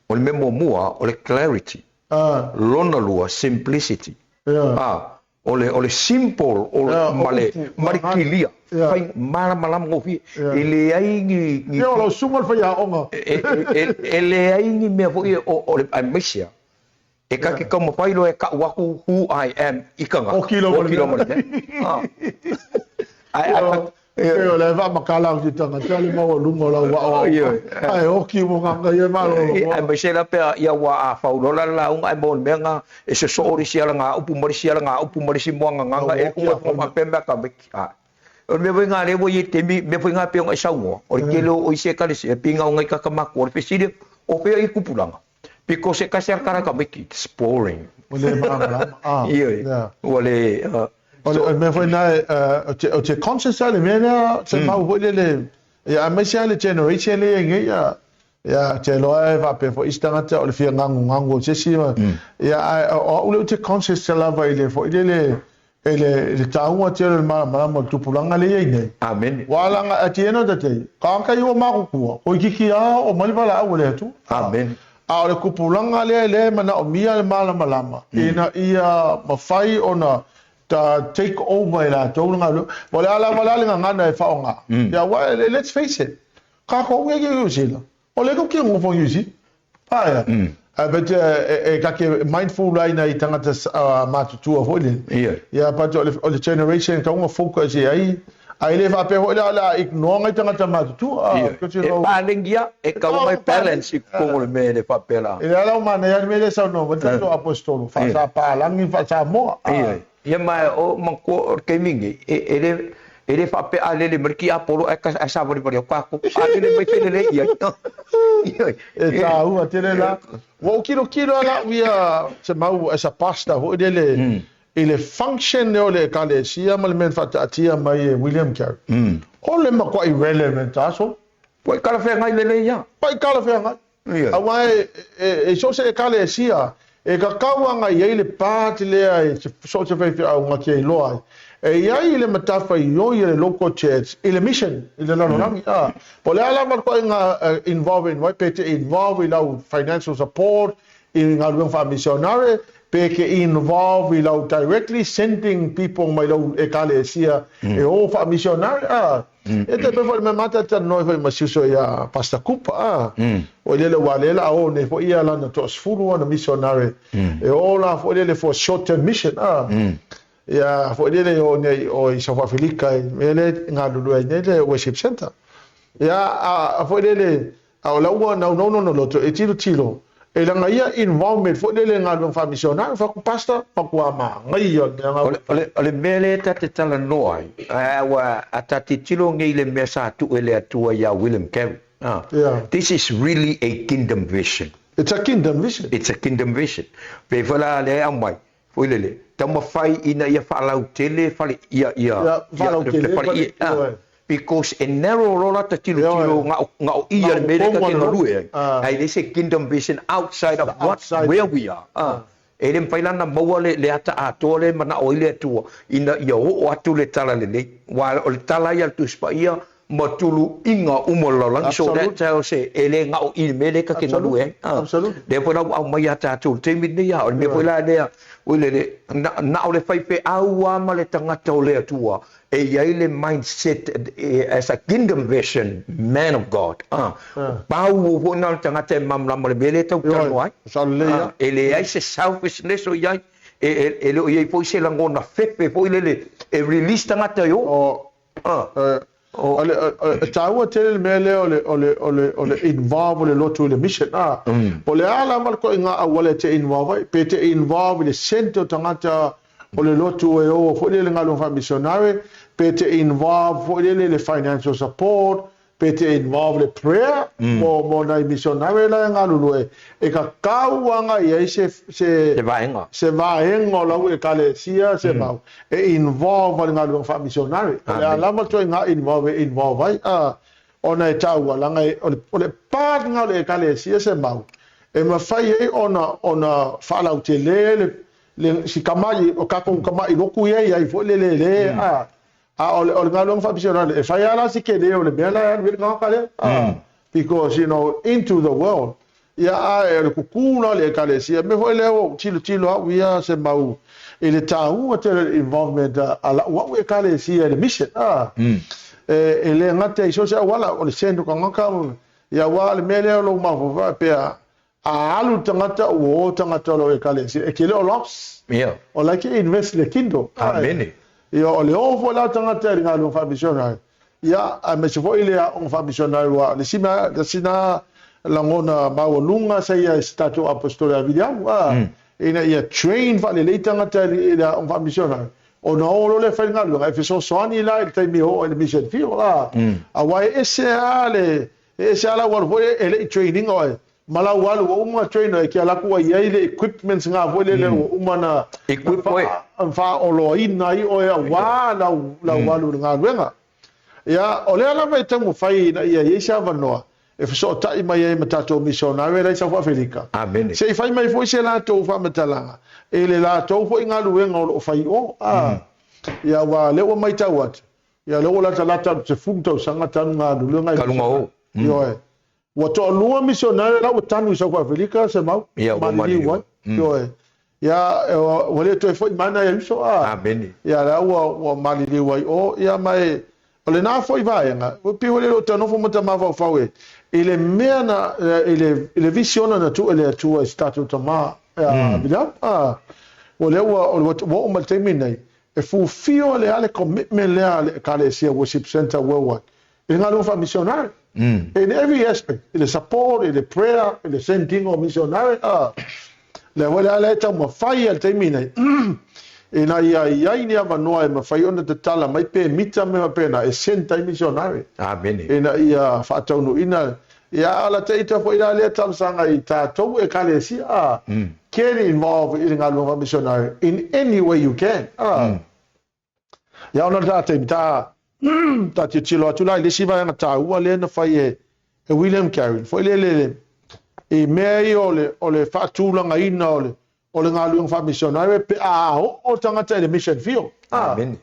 [SPEAKER 2] O le mea muamua, o le clarity.
[SPEAKER 1] Ah.
[SPEAKER 2] Lona lua, simplicity.
[SPEAKER 1] Ia.
[SPEAKER 2] Ah. O le o le simple o le ma le ma le kilia fai malamalama gofie e leai ni ni
[SPEAKER 1] Ia o lau susuga le faiaoga.
[SPEAKER 2] E leai ni mea foi o o le aemaise a e ta te taumafai loa e tau atu who I am i tagata
[SPEAKER 1] oki loa ma le mea.
[SPEAKER 2] Ae
[SPEAKER 1] E pei o le faamatala o se tagata le maualuga o lau aoaoga, ae oki mo gaga ia e malolo
[SPEAKER 2] moa. Aemaise la pea ia ua a fau loa la le lauga ae maua le mea na e sosoo le isi alagaupu ma le isi alagaupu ma le isi muagagaga e uma e faapea mea tamaiti. A o le mea foi na lea ua i ai le taimi, mea foi na pei ona e saunoa, o le tele o isi ekalesia e pinau nai tagata matutua. O le fesili, o fea i tupulaga? Because e tasi lava le tala a tamaiti, it's boring.
[SPEAKER 1] Ua le malamalama. Ah,
[SPEAKER 2] Ioe.
[SPEAKER 1] yeah.
[SPEAKER 2] Ua le
[SPEAKER 1] O le mea foi lena, ou te conscious lava i le mea lea, se mau foi lele, ia aemaise lava le generation lea e i ai nei, ia, ia, ou te iloa e faapea foi isi tagata o le fia gagugagu o se isi, ia, ae o au lea ou te conscious lava i le foi lele, i le taua tele o le malamalama o le tupulaga lea e i ai nei.
[SPEAKER 2] Amene.
[SPEAKER 1] Ua laga, at the end of the day, ka i ua matutua, toeitiiti lava oo mai le valaau a le Atua.
[SPEAKER 2] Amene.
[SPEAKER 1] A o le tupulaga lea lea e manaomia le malamalama ina ia mafai ona take over e latou le galuega. Po o le a lava la le gagana e faaaoga, ia aua let's face it, kākou nei i Niu Sila, o lea tou te nofo i Niu Sila. Ae a? But e ta te mindful ai nai tagata matutua foi lele. Ia but o le generation e tatau ona focus i ai, ae le faapea foi la o le a ignore nai tagata matutua.
[SPEAKER 2] E paleni lava, e tatau ona balance i totonu o le mea e le faapea la.
[SPEAKER 1] E leai la ua manaia lava le mea lea e saunoa mai le tatou Aposetolo, faa-Sa-Palagi ma faa-Samoa.
[SPEAKER 2] Ia ma o manatua o le taimi lenei, e le e le faapea a lele mai le tiapolo ae ae savalivali atu tatou. A lele mai felelei i ai.
[SPEAKER 1] E tāua tele la. Ua ou tilotilo lava la au ia se mau as a pastor foi lele i le function lea o le Ekalesia ma le mea na faataatia mai e William Carey. O le matuai relevant lava solo.
[SPEAKER 2] Ua i talafeagai lelei lava.
[SPEAKER 1] Ua i talafeagai. Aua e so o se Ekalesia, e tatau lava ona i ai le part lea e so o se faifeau na te iloa ai, e i ai le matafaioi a le local church i le mission, i le lalolagi. A, po o le a lava le ituaiga involve ai, pe te involve i lau financial support, i galuega faamisionare, pe te involve i lau directly sending people mai lau Ekalesia e o faamisionare. A, E te pei foi le mea mata talanoa foi ma si uso ia Pastor Cooper a. Oi lele ua lea la o nei foi ia lana toasefulu ana missionary e o la foi lele for short term mission a. Ia foi lele o nei o i South Africa i mea le galulue ai nei le worship center. Ia a foi lele A o la ua naunau lona loto e tilotilo e lana ia involvement foi lele i galuega faamisionari, fai atu, Pastor, matua manaia le mea
[SPEAKER 2] O le, o le, o le mea lea ta te talanoa ai, a ua, a ta tilotilo nei i le mea sa tuu e le Atua ia William Carey, a, this is really a kingdom vision.
[SPEAKER 1] It's a kingdom vision.
[SPEAKER 2] It's a kingdom vision. Pei foi la lea e aumai, Foi lele, taumafai ina ia faalautele fale ia ia
[SPEAKER 1] ia le
[SPEAKER 2] fale ia ah because e narrow loa lata tilotilo na o i a le mea lea ta te galue ai, ae leai se kingdom vision outside of what where we are ah. E le mafai la ona maua le ata atoa lea e manao ai le Atua ina ia oo atu le talalelei, aua o le tala ia a le Tusi Paia ma tuluiga uma o le lalolagi, so that tells e le na o i le mea lea ta te galue ai. Lea foi la ua aumai ia tatou i le taimi lenei, a o le mea foi la lea, oi lele, na o le faifeau lava ma le tagata o le Atua e i ai le mindset as a kingdom version man of God. Pau foi na o le tagata e malamalama i le mea lea e tau talanoa ai. E leai se selfishness o i ai, e le o i ai foi se lagona fefe foi lele e release tagata e o.
[SPEAKER 1] O le taua tele le mea lea o le o le o le o le involve o le lotu i le mission a. Po o le a lava le ituaiga auala e te involve ai, pe te involve i le send o tagata o le lotu e o foi lele i le galuega faamisionare, pe te involve foi lele i le financial support, pe te involve le prayer mo mo nai missionary la e galulue, e tatau lava i ai se
[SPEAKER 2] se Se vaega.
[SPEAKER 1] se vaega o lau ekalesia se mau e involve ai le galuega faamisionare. O le a lava le ituaiga involve e involve ai, a ona e taua leaga e o le o le part lena o le ekalesia se mau e mafai ai ona ona faalautele le le si tama'i o tatou tama'i lotu ia e i ai foi le lele a A o le, o le galuega faamisionare, e fai lava la si tele o le mea la e alu ai le tagata lea. Ah, because, you know, into the world. Ia, a e o le kukū la o le ekalesia. Mea foi lea ua ou tilotilo au ia se mau i le taua tele o le involvement a la'u a'u Ekalesia i le mission, a. E le gata i so o se auala, o le send o tagata, ia aua o le mea lea o lou mafaufau faapea, a alu le tagata ua o tagata o lou Ekalesia, e te le o loss. O la e te invest i le kingdom.
[SPEAKER 2] Amene.
[SPEAKER 1] Ia, o le o foi la o tagata i le galuega faamisionari, ia, aemaise foi le aoga faamisionari, aua o le isi mea, tasi lena lagona maualuga sa i ai i se tatou Aposetolo ia Viliamu, a, ina ia train faalelei tagata i le aoga faamisionari, ona o loa lea e fai le galuega, e fesoasoani la i le taimi e oo ai i le mission field, a, aua e ese lava le, e ese lava lau alu foi e le i train ina oe, ma lau alu ua uma ona train oe, e te alu atu ua i ai le equipments na foi lele ua uma ona
[SPEAKER 2] Equip oe.
[SPEAKER 1] faaoloaina ai oe aua lau, lau alu i le galuega. Ia, o lea lava e taumafai ina ia i ai se avanoa e fesootai mai ai ma tatou misionare la i South Afelika,
[SPEAKER 2] Amene.
[SPEAKER 1] se i fai mai foi se latou faamatalaga i le latou foi galuega o lo o fai i o. A, ia, aua o lea ua matau atu, ia, o lea ua latalata atu i le 10 tausaga talu galulue nai
[SPEAKER 2] Talu
[SPEAKER 1] misionare.
[SPEAKER 2] o.
[SPEAKER 1] Ioe. Ua toalua misionare la ua tanu i South Afelika, Semau,
[SPEAKER 2] Ia, ua
[SPEAKER 1] maliliu ai. Ioe. Ia, ua le toe foi mai nai uso, a.
[SPEAKER 2] Amene.
[SPEAKER 1] Ia, la ua maliliu ai o, ia, ma e, o lena foi vaega, ua pei foi lele o ta nofo ma ta mafaufau e, i le mea na, i le visiona na tuu e le Atua i se tatou tama, ia, Viliamu, a. Ua lea ua, ua oo mai le taimi nei, e fulfill le a le commitment lea a le Ekalesia Worship Centre Worldwide i le galuega faamisionare. In every aspect, i le support, i le prayer, i le sending o missionary, a. Lea foi la e taumafai i le taimi nei, ina ia i ai ni avanoa e mafai ona tatala mai pemita ma mea faapena e send ai missionary.
[SPEAKER 2] Amene.
[SPEAKER 1] Ina ia faataunuuina. Ia, a o la ita foi la lea talosaga i tatou Ekalesia, a, get involved i le galuega faamisionare in any way you can. A. Ia, ona o le ta taimi, ta, ta tilotilo atu la i le isi vaega taua lea na fai e, e William Carey, foi lele i mea ia o le, o le faatulagaina o le, o le galuega faamisionare pe a oo tagata i le mission field. Ah.
[SPEAKER 2] Amene.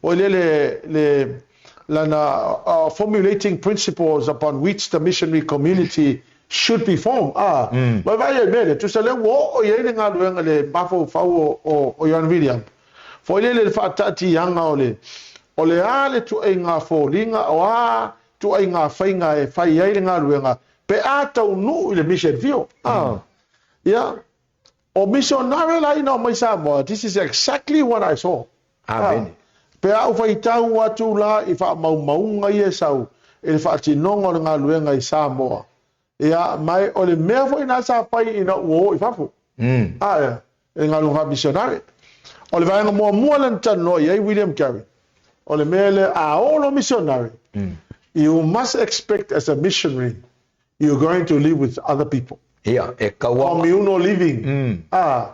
[SPEAKER 1] Foi lele le lana formulating principles upon which the missionary community should be formed. Ah. Vai vai ai mea lea, tusa lea ua oo i ai le galuega le mafaufau o Ioane Viliamu. Foi lele le faataatiaga o le, o le a le tuaiga foliga, o a tuaiga faiga e fai ai le galuega pe a taunuu i le mission field. Ah. Ia, o missionare la ina omai Samoa, this is exactly what I saw.
[SPEAKER 2] Amene.
[SPEAKER 1] Pe a ou faitau atu la i faamaumauga ia e sau i le faatinoga o le galuega i Samoa, ia, ma o le mea foi lena sa fai ina ua o i fafo, a, ia, i le galuega faamisionare. O le vaega muamua lea na talanoa i ai William Carey, o le mea lea, a o loa missionary, you must expect as a missionary, you're going to live with other people.
[SPEAKER 2] Ia, e kaua.
[SPEAKER 1] Communal living. A,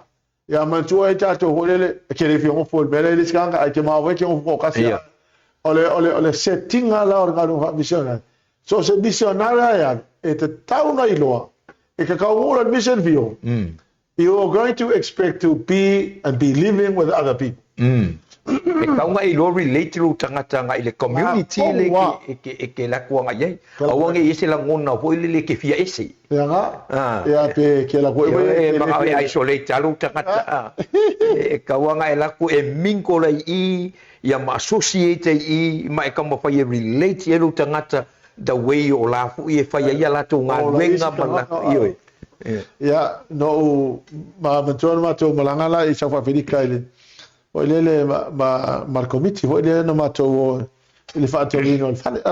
[SPEAKER 1] ia manatua ai tatou foi lele, e te le fia nofo i le mea lea i le isi tagata, ae te maofa ai te nofo toatasi. O le, o le, o le setting-a la o le galuega faamisionare. So o se misionare e alu, e tatau ona iloa, e tatau ua le mission field, you are going to expect to be and be living with other people.
[SPEAKER 2] E tau nga iloa relate lou tagata agai i le community le e ke alu atu agai i ai. Aua ne i ese lagona foi lele e ke fia ese.
[SPEAKER 1] Ia nga, ia pe ke alu atu
[SPEAKER 2] e manao e isolate lava lou tagata. E tau lava e alu atu e mingle ai i i, ia ma associate ai i i, ma e taumafai e relate i ai lou tagata the way o la foi e fai ai a latou galuega ma latou, ioe.
[SPEAKER 1] Ia, na ou manatua le matou malaga la i South Africa i le, foi lele ma le komiti foi lea na matou o i le faatauina o le fale.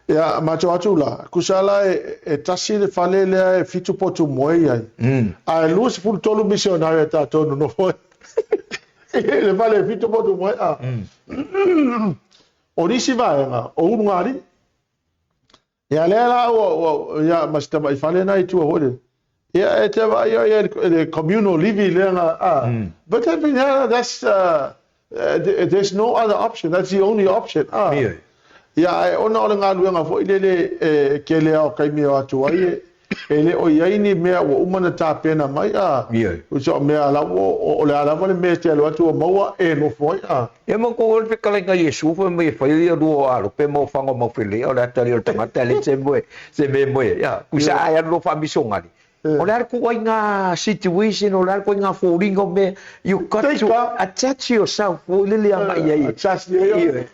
[SPEAKER 1] Ia, matou atu la, tusa la e tasi le fale lea e 7 potu moe i ai, ae 23 misionare a tatou nonofo ai i le fale e 7 potu moe. O nisi vaega, o ulugalii. Ia lea la ua, ia ma si tamai fale na i tua foi lea. Ia e te vaai ai i le communal living lea na, but I mean, yeah, that's, there's no other option, that's the only option. Ia ae ona o le galuega foi lele e tele lava o taimi e o atu ai, e le o i ai ni mea ua uma ona tapena mai, a, o mea la ua, o le a lava le mea e te alu atu ua maua e nofo ai, a.
[SPEAKER 2] Ia ma kou le fetalaiga Iesu fai mai e fai o ia lua o alope ma o faga o maufelea o le atalii o le tagata e leai se moe se mea e moe ai. Ia, kusa a e alu loa faamisogali. O le a le ituaiga situation, o le a le ituaiga foliga o mea, you got to attach yourself foi lele agai i ai.
[SPEAKER 1] Attach i ai.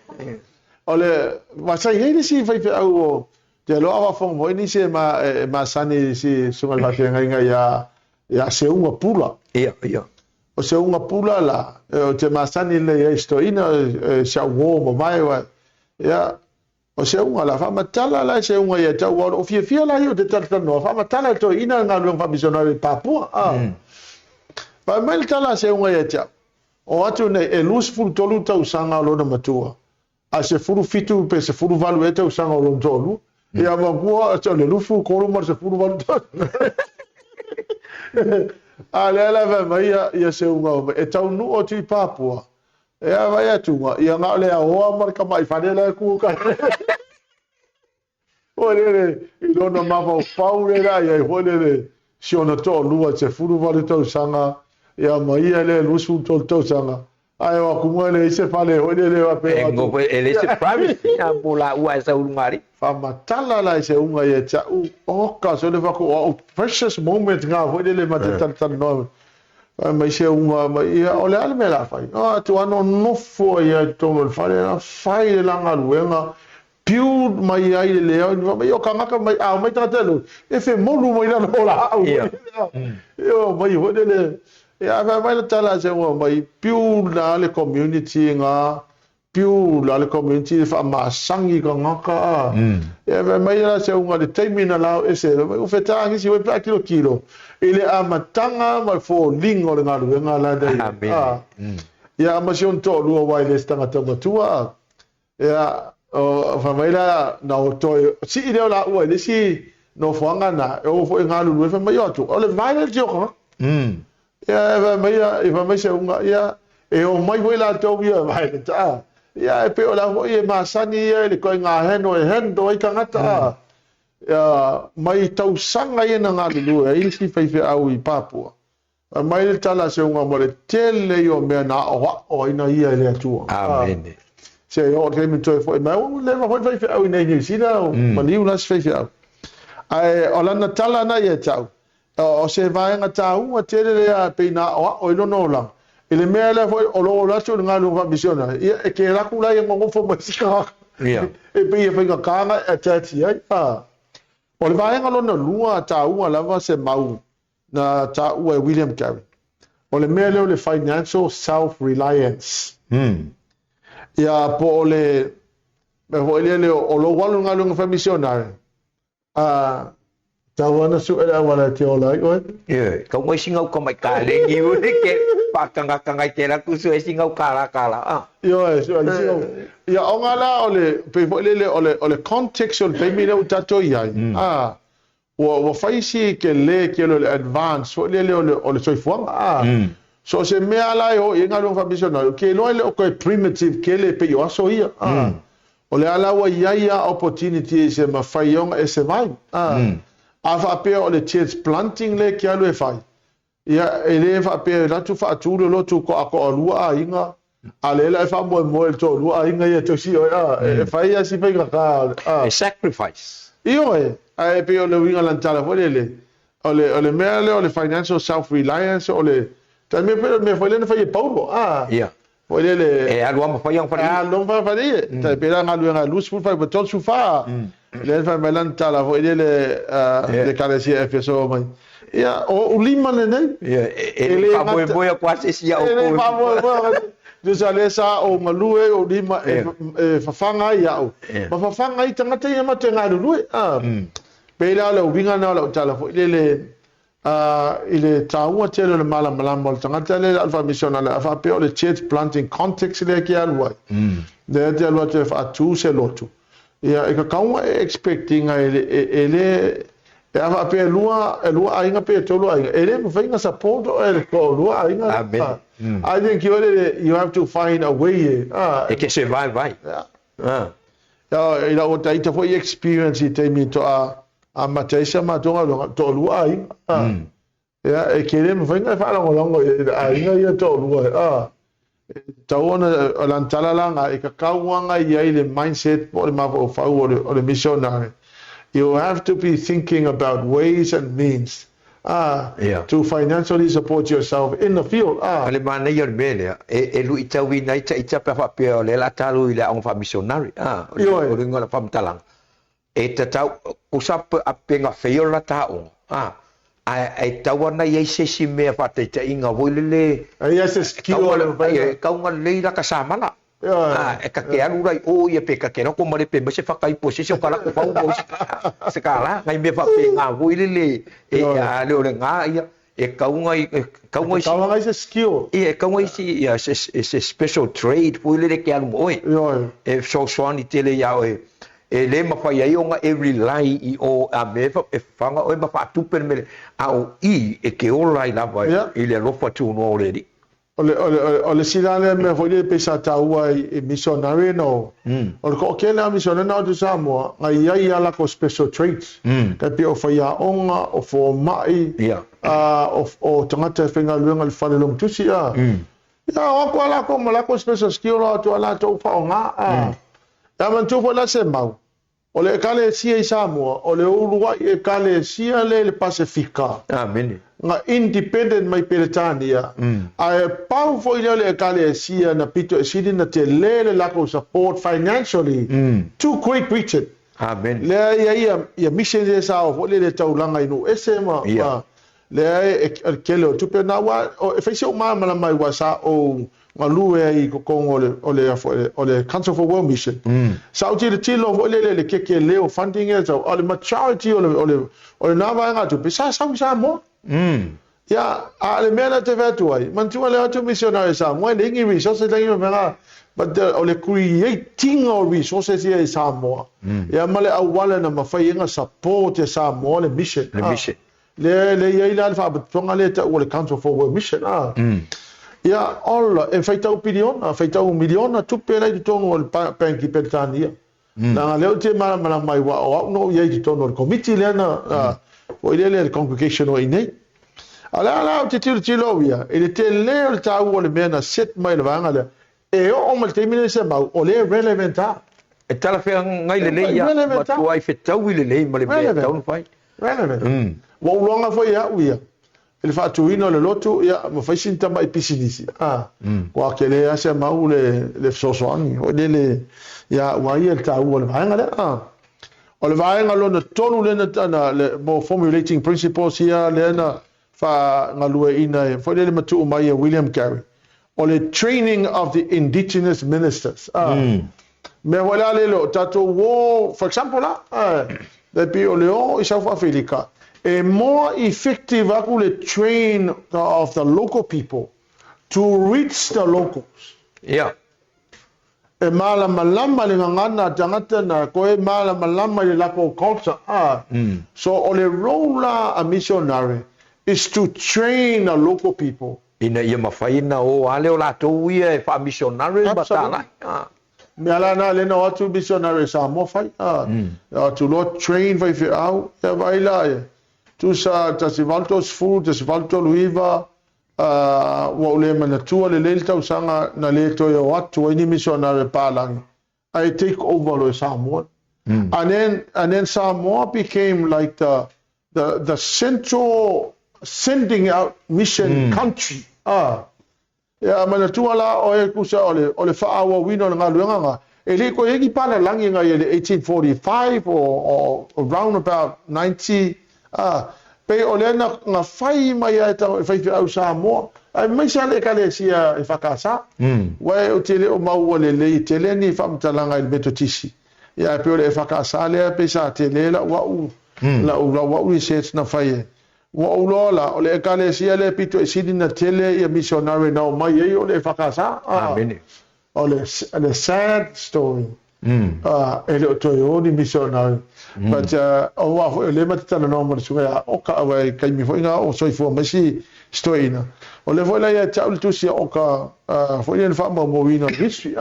[SPEAKER 1] O le, ma sa i ai le isi faifeau o, te aloa a faafofoga foi nisi e ma, e masani i si susuga i le faafeagaiga ia, ia Seuga Pula.
[SPEAKER 2] Ia, ia.
[SPEAKER 1] O Seuga Pula la, ou te masani lelei ai i si toeaina, si au uo mamae, wa, ia, O se uga la, faamatala la se uga ia te au, aua o lou fiafia la ia ou te talatalanoa, faamatala e le toeaina le galuega faamisionare i Papua. A. Fai mai le tala a se uga ia te au, o atu nei, e 23 tausaga o lona matua, a 17 pe 18 ea tausaga o lona toalua. Ia matua, o le 23 ma le 18 tausaga. A lea la fai mai ia se uga, e taunuu atu i Papua, E a vai atu ia na o le aoa ma le tamai fale la e ku kai. Foi lele i lona mafaufau le la iai foi lele si ona toalua 18 tausaga ia ma ia le 23 tausaga ae o atu ma leai se fale foi lele faapea
[SPEAKER 2] E ngo e leai se privacy a mo laua e sau i luga alii.
[SPEAKER 1] Faamatala la i se uga ia te au oka sole fai atu o au precious moment na foi lele ma te talatalanoa. Fai mai se uga mai, ia, o le a le mea o le a fai? O atu a nonofo ai lava i totonu o le fale, la fai le la galuega, build mai ai le leo, fai mai, o tagata mai, a omai tagata e lou, e femolu mai lalo o laau.
[SPEAKER 2] Ia.
[SPEAKER 1] Ia, omai foi lele. Ia, ae fai mai le tala a se uga mai, build la le community ga, Piu la le community e faamasagi tagata a. E fai mai la se uga le taimi na lao ese fai mai ua fetaa nisi foi pe a tilotilo i le amataga ma le foliga o le galuega la na i ai a. Ia ma si ona toalua aua e le se tagata matua a. Ia o fai mai la na o toe sii lea o laua i le isi nofoaga na e o foi e galulue fai mai o atu o le violence ia o tagata. Ia, e fai mai e fai mai se uga, ia, e omai foi latou ia violent, a. Ia, e pei o la foi e masani ia i le ituaiga heno e handle ai tagata, a. Ia, mai tausaga ia na galulue ai isi faifeau i Papua. Fai mai le tala a se uga mo le tele ia o mea na aoao ai na ia e le Atua.
[SPEAKER 2] Amene.
[SPEAKER 1] Se i oo le taimi toe foi mai, ua leva foi le faifeau i nei Niu Sila, maliu la se faifeau. Ae o lana tala na ia te au, O se vaega taua tele lea e pei na aoao ai lona olaga, i le mea lea foi o lou ola atu i le galuega faamisionare, ia e ke laku la ia nonofo mai si tagata e pei e faigata ona e attach i ai. A o le vaega lona lua taua lava se mau na taua e William Carey, o le mea lea o le financial self reliance. Ia po o le mea foi lele o lou alu i le galuega faamisionare, A tau ana sue le auala e te ola ai oe.
[SPEAKER 2] Ioe, kau mai sina uka mai kalegi uli ke whakangakanga i tērā kusu e sina uka rā ka rā. Ah.
[SPEAKER 1] Ioe, sue ai sina uka. Ia, o ngā la o le, pei foi lele, o le, o le context o le taimi lea ua tatou i ai, a, ua, ua fai si kele kele o le advance foi lele o le, o le soifuaga, a. So o se mea la e o i ai galuega faamisionare, ke iloa e le o toe primitive kele pei o aso ia, a. O le a la ua i ai a opportunity e se mafai ona e survive. A, a faapea o le church planting lea e ke alu e fai, ia, e le faapea e latu faatu le lotu toatoalua aiga, a lea la e faamoemoe i le toalua aiga ia e tausi oe, a, e fai a si faigata, a.
[SPEAKER 2] E sacrifice.
[SPEAKER 1] Ioe, ae pei o le uiga lantala foi lele, o le, o le mea lea o le financial self reliance, o le, tai mea pei o le mea foi lea na fai e Paulo, a.
[SPEAKER 2] Ia.
[SPEAKER 1] Foi lele.
[SPEAKER 2] E alu lava ma fai ana faleie.
[SPEAKER 1] E alu lava ma fai ana faleie. Tai pei la galuega e 25 ma 34. Lea na fai mai lana tala foi lele i le Ekalesia Efeso mai, Ia, o ou lima lenei.
[SPEAKER 2] Ia, e le faamoemoe atu lava se isi ia outou.
[SPEAKER 1] E le faamoemoe atu. Tusa lea sa ou galue ai ou lima e fafaga ai au, ma fafaga ai tagata ia matou e galulue. Pei la o le uiga lena o lau tala foi lele, Ā, i le taua tele o le malamalama o le tagata lea i le alu faamisionale, a faapea o le church planting context lea e te alu ai, lea e te alu atu e faatu se lotu, ia, e tatau ona e expect ina e, e, e le, e a faapea e lua, e lua aiga pe e tolu aiga, e le mafai ona support oe e le toalua aiga.
[SPEAKER 2] Amene.
[SPEAKER 1] I think you, you have to find a way e, ā.
[SPEAKER 2] E te survive ai.
[SPEAKER 1] Yeah.
[SPEAKER 2] Ā.
[SPEAKER 1] Ia, i lau ita foi experience i taimi toa amata ai sa matou galuega, toalua aiga. A, ia, e kele mafai ona e faalagolago i le aiga ia toalua, a. E tatau ona, o lana tala la na, e tatau ona i ai le mindset po o le mafaufau o le, o le missionary. You have to be thinking about ways and means. To financially support yourself in the field.
[SPEAKER 2] O le manaia o le mea lea, e luitauina ai ita pe a faapea o lea o le a ta alu i le aoga faamisionare. O le uiga o lau faamatalaga, e tatau, tusa pe gafea o le ta aoga, ae tatau lava ona i ai se isi mea faataitaiga foi lele, e tatau ona lelei lata samala. E ta te alu la i o ia pe ta te alu atu ma le pe aumai se fata ipo e se isi o ta alu atu fau maua ai se tala. Nai mea faapena foi lele e a le o lena ia e tatau ona e tatau ona
[SPEAKER 1] E tatau ona i ai se skill.
[SPEAKER 2] Ia e tatau ona i ai se special trade foi lele e te alu ma oe. E fesoasoani tele ia oe e le mafai ai ona e rely i o a mea e faga oe ma faatupe le mea lea a o i e te ola ai lava i le alofa tunoa o le Alii.
[SPEAKER 1] O le, o le, o le isi la lea mea foi lea pei sa taua i missionary na o, o le toatele lava o missionary na o atu i Samoa, na i ai lava latou special traits. Tai pei o faiaoga, o fomai, o, o tagata e faigaluega i le fale logotusi, a. Ia, o atu lava latou ma latou special skill, o atu lava latou faaaoga, a. Ia manatua foi la se mau, O le Ekalesia i Samoa, o le uluai Ekalesia lea i le Pasefika.
[SPEAKER 2] Amene.
[SPEAKER 1] Na independent mai Peretania, ae pau foi lea o le Ekalesia na pito e sili na tele le latou support financially to Great Britain.
[SPEAKER 2] Amene.
[SPEAKER 1] Lea e i ai ia missions ia sa o foi lea i le taulaga i nuu ese ma, ma lea e, o le tele o tupe na aua e fai si ou malamalama aua sa ou galue ai i totonu o le, o le, o le Council for World Mission. Sa ou tilotilo foi lele i le kekelē o funding ia sau, a o le majority o le, o le, o lena vaegatupe sa sau i Samoa. Ia, a o le mea lea ou te fai atu ai, manatua lea o atu missionary i Samoa e leai ni resources, leai ni mea faapena, but the, o le create ina o resources ia i Samoa, ia ma le auala na mafai ai ona support e Samoa le mission.
[SPEAKER 2] Le mission.
[SPEAKER 1] Lea e i ai la le faalapotopotoga lea e tau o le Council for World Mission, a. Ia, ola, e faitau piliona, faitau miliona tupe la i totonu o le bank i Peretania. Leaga lea ou te malamalama ai, aua o au na ou i ai i totonu o le komiti lea na, foi lea le congregation o i inei. A o le a la ou te tilotilo au ia, i le tele o le taua o le mea na set mai e le vaega lea, E oo mai le taimi lenei Semau, o lea e relevant lava.
[SPEAKER 2] E talafeagai lelei ia, matuai fetaui lelei ma le mea e tatau ona fai.
[SPEAKER 1] Relevant. Ua ou iloaga foi e au ia, i le faatuina o le lotu, ia, ma fai sina tamai pisinisi, a, ua tele lava Semau le fesoasoani foi lele ia au a ia i le taua o le vaega lea, a. O le vaega lona tolu lea na, mo formulating principles ia lea na faagalueaiina e foi lele matuu mai e William Carey, o le training of the indigenous ministers. A, mea foi la lele o tatou o, for example la, e pei o le o i South Africa, e more effective aku le train of the local people to reach the locals.
[SPEAKER 2] Yeah.
[SPEAKER 1] E malamalama le gagana a tagata na koe malamalama i le lakou culture a so o le role la a missionary is to train the local people.
[SPEAKER 2] Ina ia mafai ona o ale o latou ia e faa-missionary ma
[SPEAKER 1] Absolutely.
[SPEAKER 2] talai.
[SPEAKER 1] Mea la na lea na o atu missionary e Samoa fai a o atu loa train faifeau ia vaai la ia tusa 1830, 1839 Ā, ua ou le manatua lelei le tausaga na le toe o atu ai ni misionare palagi ae take over loa e Samoa. And then, and then Samoa became like the, the, the central sending out mission country. Ā, ia manatua la oe tusa o le, o le faaauauina o le galuega na, e le i toe i ai ni palalagi na i le 1845 or, or round about 90, Ā, pei o lea na, na whai mai ai e faifeau Samoa, aemaise lava le Ekalesia EFKS, aua ou te le o maua lelei tele ni faamatalaga i le Metotisi, ia ae pei o le EFKS lea pei sa tele lau au, lau, lau au research na fai ai. Ua ou iloa la, o le Ekalesia lea pito e sili na tele ia misionare na omai ai o le EFKS, ā, O le, le sad story, e le o toe o ni missionary. But, aua foi o lea ma te talanoa ma le susuga ia Oka, aua e taimi foi na o soifua mai si si toeaina. O lea foi la ia te au le tusi a Oka, foi lea na faamaumauina o le history,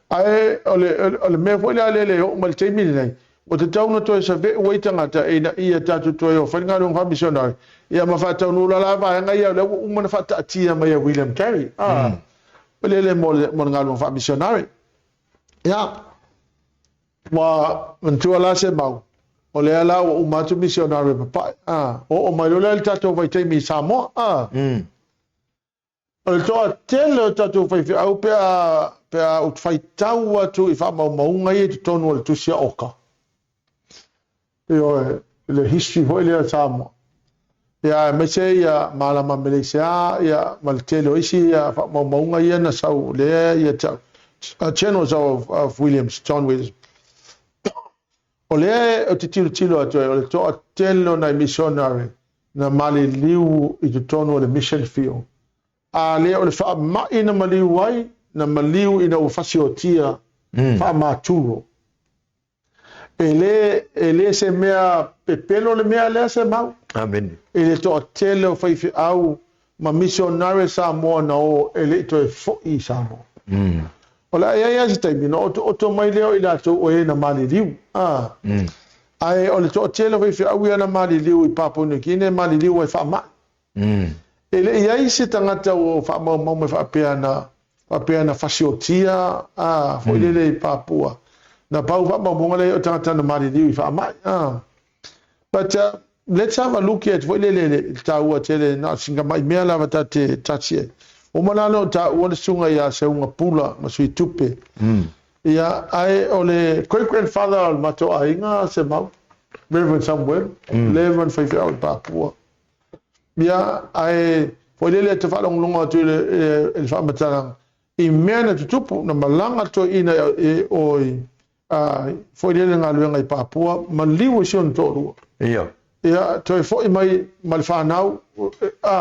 [SPEAKER 1] Ae o le, o le mea foi lea lea e oo mai le taimi lenei, Ua tatau ona toe save'u ai tagata ina ia tatou toe o fai le galuega faamisionare, ia ma faataunuu la la vaega ia o lea ua uma ona faataatia mai e William Carey, a, lele mo le, mo le galuega faamisionare. Ia, ua manatua la se mau. O lea la ua uma atu misionare i Papae, a, oo mai loa lea i le tatou vaitaimi i Samoa, a. O le toatele o tatou faifeau pe a, pe a ou faitau atu i faamaumauga ia i totonu o le tusi a Oka, ioe, le history foi lea o Samoa, ia aemaise ia Malama Meleisia ia ma le tele o isi ia faamaumauga ia na sau lea ia te au, Channels of, of Williams, John Williams. O lea ou te tilotilo atu ai, o le toatele o nai missionary na maliliu i totonu o le mission field. A lea o le faamai na maliu ai, na maliu ina ua fasiotia mm. faamaturo. E le, e le se mea pepelo le mea lea se mau.
[SPEAKER 2] Amen.
[SPEAKER 1] I le toatele o faifeau ma misionare Samoa na o e le i toe foi i Samoa.
[SPEAKER 2] Mm.
[SPEAKER 1] O le a i ai lava se taimi ona otooto mai lea o i latou o e na maliliu. A.
[SPEAKER 2] Mm.
[SPEAKER 1] Ae o le toatele o faifeau ia na maliliu i Papua New Guinea e maliliu ai faamai.
[SPEAKER 2] Mm.
[SPEAKER 1] E le i ai se tagata ua faamaumau mai faapea na faapea na fasiotia a foi lele i Papua. Na pau faamaumauga lea o tagata na maliliu i faamai. A. But let's have a look at foi lele le taua tele na o sina mai mea lava ta te touch ai. Ua uma la ona ou taua le susuga ia Seuga Pula ma Sui Tupe. Ia, ae o le great grandfather o le matou aiga Semau, Reverend Samuel, Reverend faifeau i Papua. Ia, ae foi lele te faalogologo atu i le, i le faamatalaga, i mea na tutupu, na malaga toeaiina e o i Ā, foi lea le galuega i Papua, maliu ai si ona toalua.
[SPEAKER 2] Ia.
[SPEAKER 1] Ia, toe foi mai ma le fanau, ā,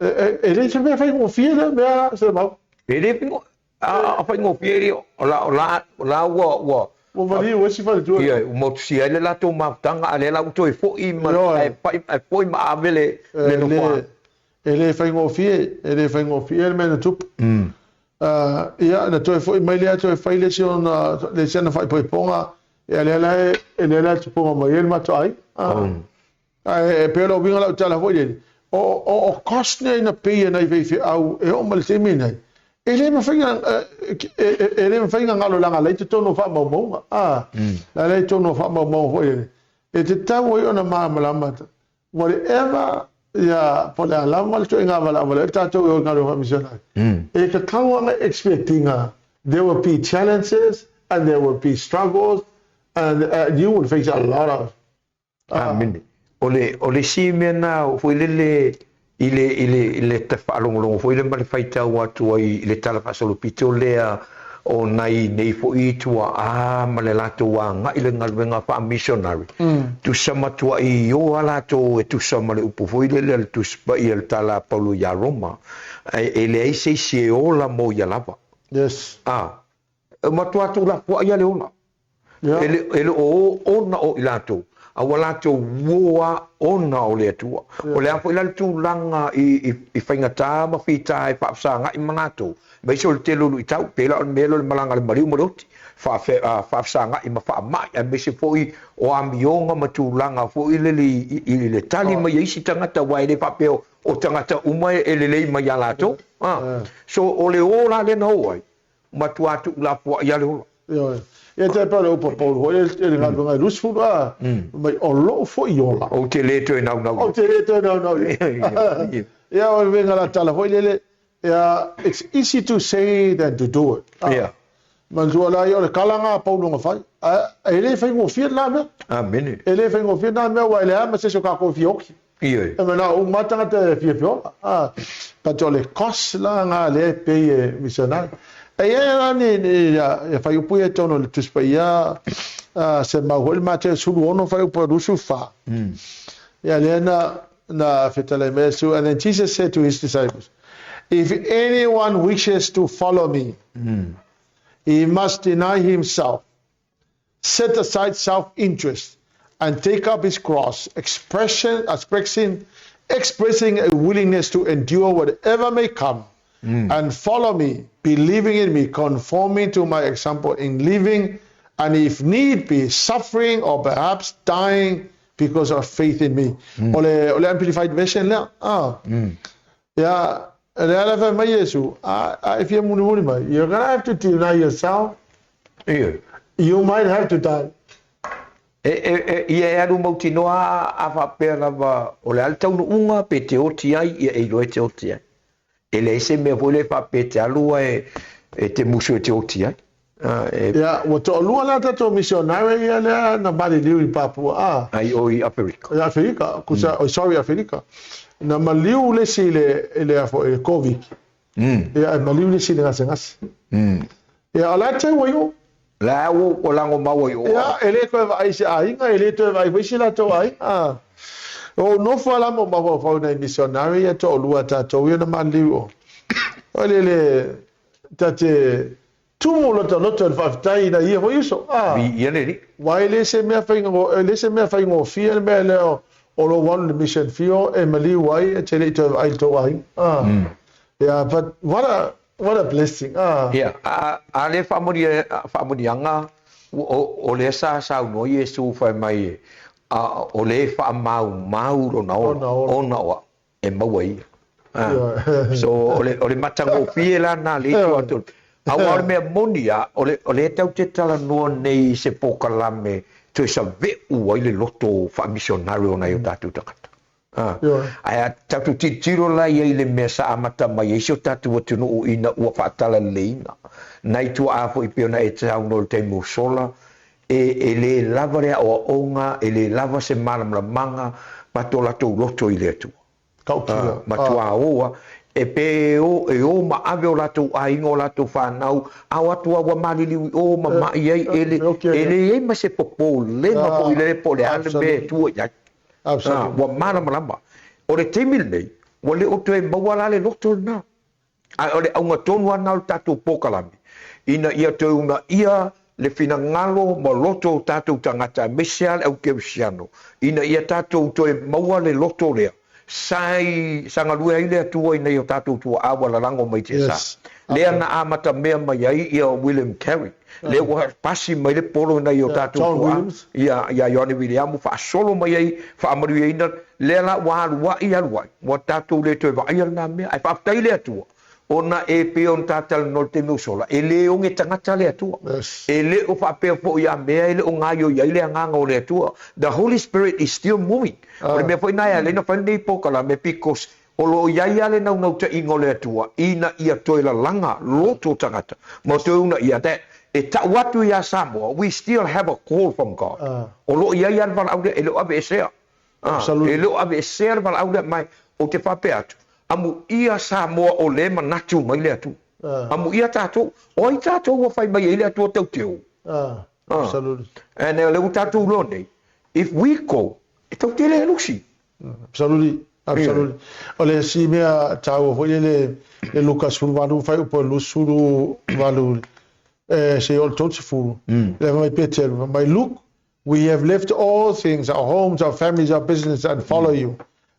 [SPEAKER 1] e, e, e le se mea faigofie lea mea, Semau.
[SPEAKER 2] E le faigofie, a, a faigofie e le, o la, o la, o la ua, ua,
[SPEAKER 1] Ua maliu ai si faletua.
[SPEAKER 2] Ia, ua motusia ai le latou mafutaga, a lea la ua toe foi ma, ae, ae foi ma ave le, le nofoaga.
[SPEAKER 1] E le faigofie, e le faigofie le mea na tupu.
[SPEAKER 2] Mm.
[SPEAKER 1] Ia, na toe foi mai lea, toe fai le isi ona, le isi ana faaipoipoga, ia lea la e, lea la e tupuga mai ai le matou aiga.
[SPEAKER 2] Mm.
[SPEAKER 1] Ae e pei o lou uiga lau tala foi lele, o, o, o cost nei na pay e nai faifeau e oo mai le taimi nei, e le mafai na, e, e, e le mafai na galo leaga la i totonu o faamaumauga. Ah,
[SPEAKER 2] mm.
[SPEAKER 1] la i totonu o faamaumauga foi lele. E tatau ai ona malamalama Whatever, ia, po o le a lava le ituaiga valaau ai tatou e o i galuega faamisionare, e tatau ona expect ina there will be challenges and there will be struggles and you will face a lot of
[SPEAKER 2] Amene. O le, o le isi mea na foi lele i le, i le, i le faalogologo foi lea ma le faitau atu ai i le Tala Faasolopito lea o nai nei foi tuaa ma le latou agai i le galuega faa-missionary, tusa matuai ioa latou e tusa ma le upu foi lele a le Tusi Paia le Tala a Paulo iā Roma, e leai se isi e ola mo ia lava.
[SPEAKER 1] Yes.
[SPEAKER 2] A, e matua tuulafoai lava le ola.
[SPEAKER 1] Yeah.
[SPEAKER 2] E le, e le o ona o i latou, a ua latou uoa ona o le Atua.
[SPEAKER 1] Yeah.
[SPEAKER 2] O le a foi la le tulaga i, i, i faigata ma fita e faafesagai ma latou, aemaise o le tele o luitau, pei la o le mea lea o le malaga a le maliu ma le oti, faafe, faafesagai ma faamai, aemaise foi o amioga ma tulaga foi lele i, i, i le tali mai a isi tagata, aua e le faapea o, o tagata uma e, e lelei mai iā latou.
[SPEAKER 1] Yeah.
[SPEAKER 2] Ah. So, o le o la lea na o ai, matua tuulafoai lava le ola.
[SPEAKER 1] Ioe. Ia te pei o le upu a Paulu foi e le galuega e 20, a, mai o lou foi ola.
[SPEAKER 2] Ou te le toe naunau
[SPEAKER 1] Ou te le toe naunau i ai. Ia o le uiga la tala foi lele, ia, it's easy to say than to do it.
[SPEAKER 2] Ia.
[SPEAKER 1] Manatua la ia o le kala na a Paulu na fai, a e le faigofie lena mea.
[SPEAKER 2] Amene.
[SPEAKER 1] E le faigofie lena mea aua e leai ma se isi o tatou e fia oki.
[SPEAKER 2] Ioe.
[SPEAKER 1] E manao uma lava tagata e fia ola. A, but o le cost la na lea e pay e misionari. E i ai la ni, ni ia, ia fuaiupu ia i totonu o le Tusi Paia, a, se mau foi le Mateo 16 fuaiupu e 24. Ia lea na, na fetalai mai Iesu, and then Jesus said to his disciples, If anyone wishes to follow me, he must deny himself, set aside self-interest, and take up his cross, expression, expressing, expressing a willingness to endure whatever may come, and follow me, believing in me, conforming to my example in living, and if need be, suffering or perhaps dying because of faith in me. O le, o le Amplified Version lea. Ah. Ia, lea la fai mai Iesu, a, a e fia mulimuli mai, you're gonna have to deny yourself.
[SPEAKER 2] Ioe.
[SPEAKER 1] You might have to die.
[SPEAKER 2] E, e, e, ia e alu mautinoa a, a faapea lava o le a le taunuuga pe te oti ai, ia e iloa e te oti ai. E leai se mea foi lea faapea e te alu ae e te musu e te oti ai. A, e...
[SPEAKER 1] Ia, ua toalua la tatou misionare ia lea na maliliu i Papua, a.
[SPEAKER 2] Ai o i Aferika.
[SPEAKER 1] I Aferika, kusa, mm. sorry, Aferika. Na maliu le isi i le, i le, afo, i le Koviki. Mm. Ia, e maliu le isi i le gasegase.
[SPEAKER 2] Mm.
[SPEAKER 1] Ia, o la e teu ai o.
[SPEAKER 2] La ua ua lago maua i o.
[SPEAKER 1] Ia, e le toe vaai i se aiga, e le toe vaai foi si latou aiga. A. O nofo lava ma mafaufau i nai misionari ia toalua a tatou ia na maliliu o. O le le ta te tumu lotoloto i le faafetai i nai ia foi uso. A.
[SPEAKER 2] Viia le Alii.
[SPEAKER 1] Aua e le se mea faiga e le se mea faigofie le mea lea o lou alu i le mission field e maliu ai e te le i toe vaai i le tou aiga. A. Yeah, but what a What a blessing. Ah.
[SPEAKER 2] Ia, a, a le faamanuia, faamanuiaga, o, o lea sa saunoa Iesu fai mai, a, o le faamaumau lona ola, ona o au, e maua ia. Ah. So, o le, o le matagofie la na le itu atu. Aua o le mea moni a, o le, o lea tau te talanoa nei i se pokalame toe save'u ai le loto faamisionare o nai o tatou tagata. Ae a tatou tilotilo la i ai i le mea sa amata mai ai si o tatou atunuu ina ua faatalaleleiina nai tuaa foi pei ona e saunoa i le taimi ua sola, e, e le lava le aoaoga, e le lava se malamalamaga ma to latou loto i le Atua.
[SPEAKER 1] Tautia.
[SPEAKER 2] Matua o a, e pe e o, e o ma ave o latou aiga, o latou fanau, a o atu a ua maliliu i o ma ma'i ai, e le, e leai ma se popolega foi lele po o le a le mea e tua i ai. Ua malamalama. O le taimi lenei, ua le o toe maua la le loto lena. Ae o le auga tonu lava lena o le tatou polokalame, ina ia toe uunaia le finagalo ma loto o tatou tagata, aemaise lava le au kerisiano, ina ia tatou toe maua le loto lea sa i, sa galue ai le Atua i nai o tatou tuaa ua lalago mai tiasa. Lea na amatamea mai ai ia William Carey, lea ua pasi mai le polo i nai o tatou tuaa, ia, ia Ioane Viliamu faasolo mai ai, faamanuiaina, lea la ua aluai aluai, ua tatou le toe vaaia lena mea. Ae faafetai i le Atua, ona e pei ona ta talanoa i le taimi ua sola, e le oge tagata le Atua. E le o faapea foi ia mea e le o gaoioi ai le Agaga o le Atua. The Holy Spirit is still moving. O le mea foi lena e ala ai ona fai lenei polokalame because O lo o i ai lava le naunautaiga o le Atua ina ia toe lalaga loto tagata ma toe uunaia that e tau atu ia Samoa we still have a call from God. O lo o i ai lava le valaau lea e le o aveesea. E le o aveesea le valaau lea mai ou te faapea atu amuia Samoa o lea e manatu mai le Atua. Amuia tatou. O ai tatou ua fai mai ai le Atua tau te o? And o lea ua tatou iloa nei if we go e tau te le lusi.
[SPEAKER 1] Absolutely. Absolutely. O le isi mea taua foi lele le Luka 18 fuaiupu e 28 e seia oo i le 30. Le fai mai Peteru, fai mai, Look, we have left all things, our homes, our families, our business, and follow you.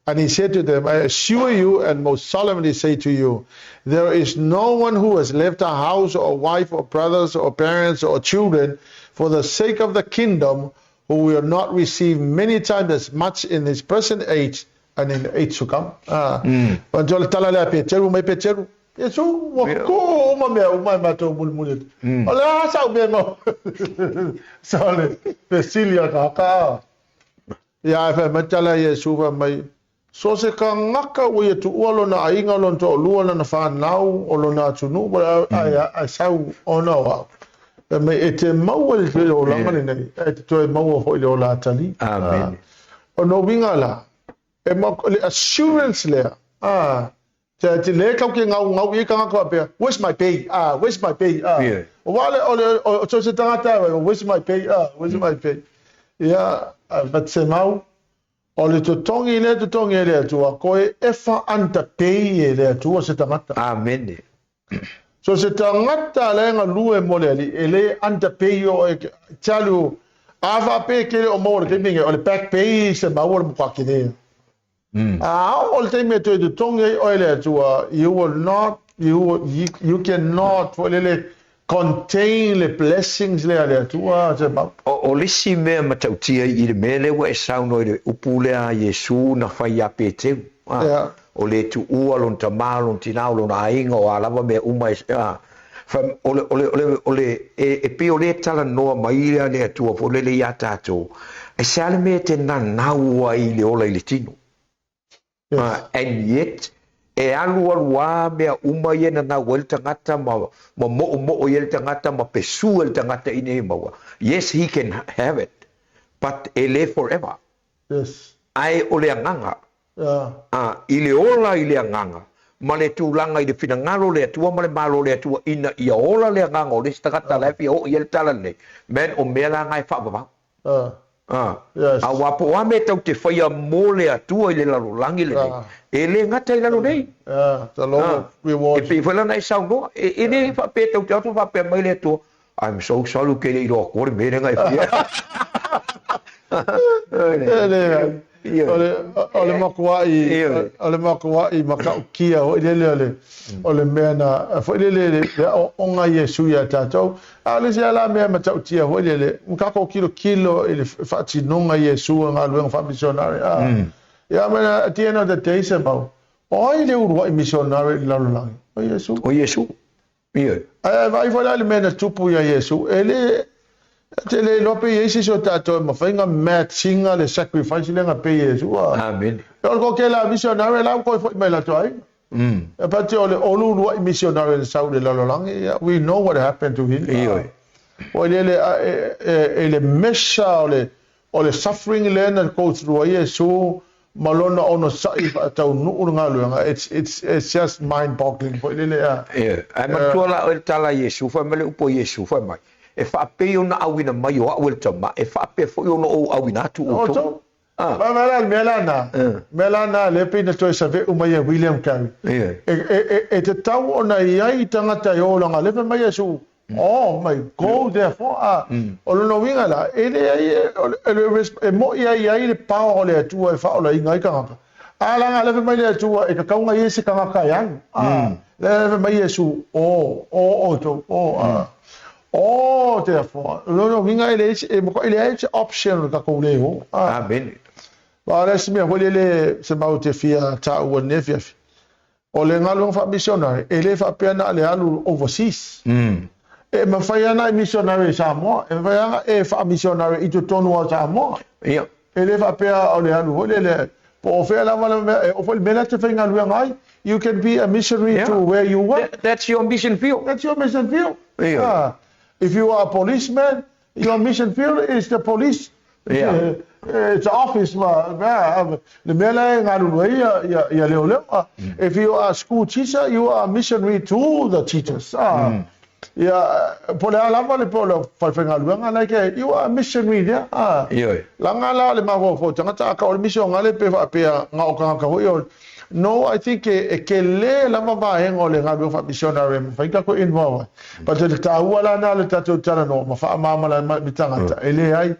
[SPEAKER 1] And he said to them, I assure you and most solemnly say to you, there is no one who has left a house or wife or brothers or parents or children for the sake of the kingdom who will not receive many times as much in this present age and in the age to come. Ah. Wantu o le tala lea Peteru mai Peteru. Iesu, ua kō uma mea uma e mātou mulimuli atu. O le aha sau mea mau. Sa le fesili a ka haka. Ia ae fai mai tala Iesu fai mai, So se kangaka ua ia tuua lona aiga, lona toalua, lana fanau, o lona atunuu, po o le a, ae sau ona o au. Fai mai, e te maua i le olaga lenei, ae te toe maua foi i le ola atalii.
[SPEAKER 2] Amene.
[SPEAKER 1] O lona uiga la, e ma, le assurance lea, a, te, te le kau ke ngaungau i ai kangaka faapea, where's my pay, a, where's my pay, a.
[SPEAKER 2] Yeah.
[SPEAKER 1] Aua o le, o le, o, so se tagata, where's my pay, a, where's my pay. Ia, but se mau, O le totogi lea totogi e le Atua, koe efa anta pei e le Atua se tagata.
[SPEAKER 2] Amene.
[SPEAKER 1] So se tagata lea e galue mo le Alii, e le anta pei o e tell you, a faapea ke le o maua le taimi lenei, o le back pay se maua le matua kele. A oo le taimi e toe totogi ai oe e le Atua, you will not, you, you, you cannot foi lele Contain le blessings lea a le Atua se mau.
[SPEAKER 2] O le isi mea matautia i le mea lea ua e saunoa i le upu lea a Iesu na fai ia Peteru, a, o le tuua lona tama, lona tina, o lona aiga, o a lava mea uma e, a, O le, o le, o le, o le, e, e pei o lea e talanoa mai lea le Atua foi lele iā tatou, aisea le mea e te nanau ai i le ola i le tino? Yes. And yet, e alualu lava mea uma ia e nanau ai le tagata ma, ma moomoo i ai le tagata ma pesu ai le tagata ina ia maua. Yes, he can have it, but e le forever.
[SPEAKER 1] Yes.
[SPEAKER 2] Ae o le agaga,
[SPEAKER 1] Yeah.
[SPEAKER 2] a, i le ola i le agaga, ma le tulaga i le finagalo o le Atua ma le Malo o le Atua ina ia ola le agaga o le isi tagata la e fia oo i ai le tala lenei, man, o mea la na e faavavau.
[SPEAKER 1] Ah.
[SPEAKER 2] A,
[SPEAKER 1] Yes.
[SPEAKER 2] aua po o a mea tau te faia mo le Atua i le lalolagi lenei,
[SPEAKER 1] Ah.
[SPEAKER 2] e le gata i lalo nei.
[SPEAKER 1] Yeah, the Lord
[SPEAKER 2] Ah.
[SPEAKER 1] will reward
[SPEAKER 2] E pei foi la ona e saunoa, e, e le faapea tau te atu faapea mai le Atua, I'm so sorry ou te le iloa atua le mea lea na e faia.
[SPEAKER 1] E leai. O le, o le matuai, o le matuai matautia foi lele o le, o le mea na, foi lele le aoaoga a Iesu ia tatou. A o le isi lava la mea matautia foi lele, ua tatou tilotilo i le faatinoga a Iesu o galuega faamisionare. A, ia, but at the end of the day, Semau, o ai le uluai misionare i le lalolagi? O Iesu.
[SPEAKER 2] O Iesu. Ioe.
[SPEAKER 1] Ae vaai foi la i le mea na tupu iā Iesu, e le, e te le iloa pe i ai se isi o tatou e mafai ona match ina le sacrifice lea na pay e Iesu. A.
[SPEAKER 2] Amene.
[SPEAKER 1] O le toatele a missionary la ua toe foi mai i latou aiga. E pati o le oluuluai missionary na sau i le lalolagi, ia, we know what happened to him.
[SPEAKER 2] Ioe.
[SPEAKER 1] Ua lele a, e, e, e le mesa o le, O le suffering lea na go through ai Iesu ma lona onosai faataunuu le galuega, it's, it's, it's just mind boggling foi lele a.
[SPEAKER 2] Ioe. Ae manatua la oe le tala a Iesu, fai mai le upu a Iesu, fai mai, E faapei ona auina mai o au e le Tama, e faapea foi ona ou auina atu outou.
[SPEAKER 1] Outou.
[SPEAKER 2] A.
[SPEAKER 1] Vaai la le mea la na, mea la na lea pei na toe saveu mai e William Carey.
[SPEAKER 2] Ioe.
[SPEAKER 1] E, e, e, e tatau ona i ai tagata e o laga, lea fai mai Iesu, Oh my go therefore a o lona uiga la e leai e moi ai ai le power o le Atua e faaolaina ai tagata a laga lea fai mai le Atua e tatau ona i ai se tagata e alu a lea fai mai Iesu o o outou o a o therefore o lona uiga e leai e matuai leai se option o le tatou le o a
[SPEAKER 2] Amene.
[SPEAKER 1] Aua o le isi mea foi lele se mau te fia taua i lenei afiafi O le galuega faamisionare, e le faapea na o le alu overseas. E mafai lava ona e misionare i Samoa, e mafai lava ona e faamisionare i totonu o Samoa.
[SPEAKER 2] Ia.
[SPEAKER 1] E le faapea o le alu foi lele, po o fea lava le mea, e oo foi i le mea la e te faigaluega ai, you can be a missionary
[SPEAKER 2] Yeah.
[SPEAKER 1] to where you work.
[SPEAKER 2] That's your mission field.
[SPEAKER 1] That's your mission field.
[SPEAKER 2] Ia.
[SPEAKER 1] Ah, if you are a policeman, Your mission field is the police.
[SPEAKER 2] Yeah.
[SPEAKER 1] It's the office ma mea le mea la e galulue ai ia ia ia leoleo. Ah, If you are a school teacher, you are a missionary to the teachers. Ah, Ia po o le a lava le po o le falefaigaluega like you are a missionary there. Ah,
[SPEAKER 2] Ioe.
[SPEAKER 1] Laga la o le mafaufau o tagata a ka o le misionale pe faapea na o tagata foi o No, I think e, e kele lava vaega o le galuega faamisionare e mafai tatou involve ai. But o le taua la na o le tatou talanoa ma faamalamalama i tagata, e leai,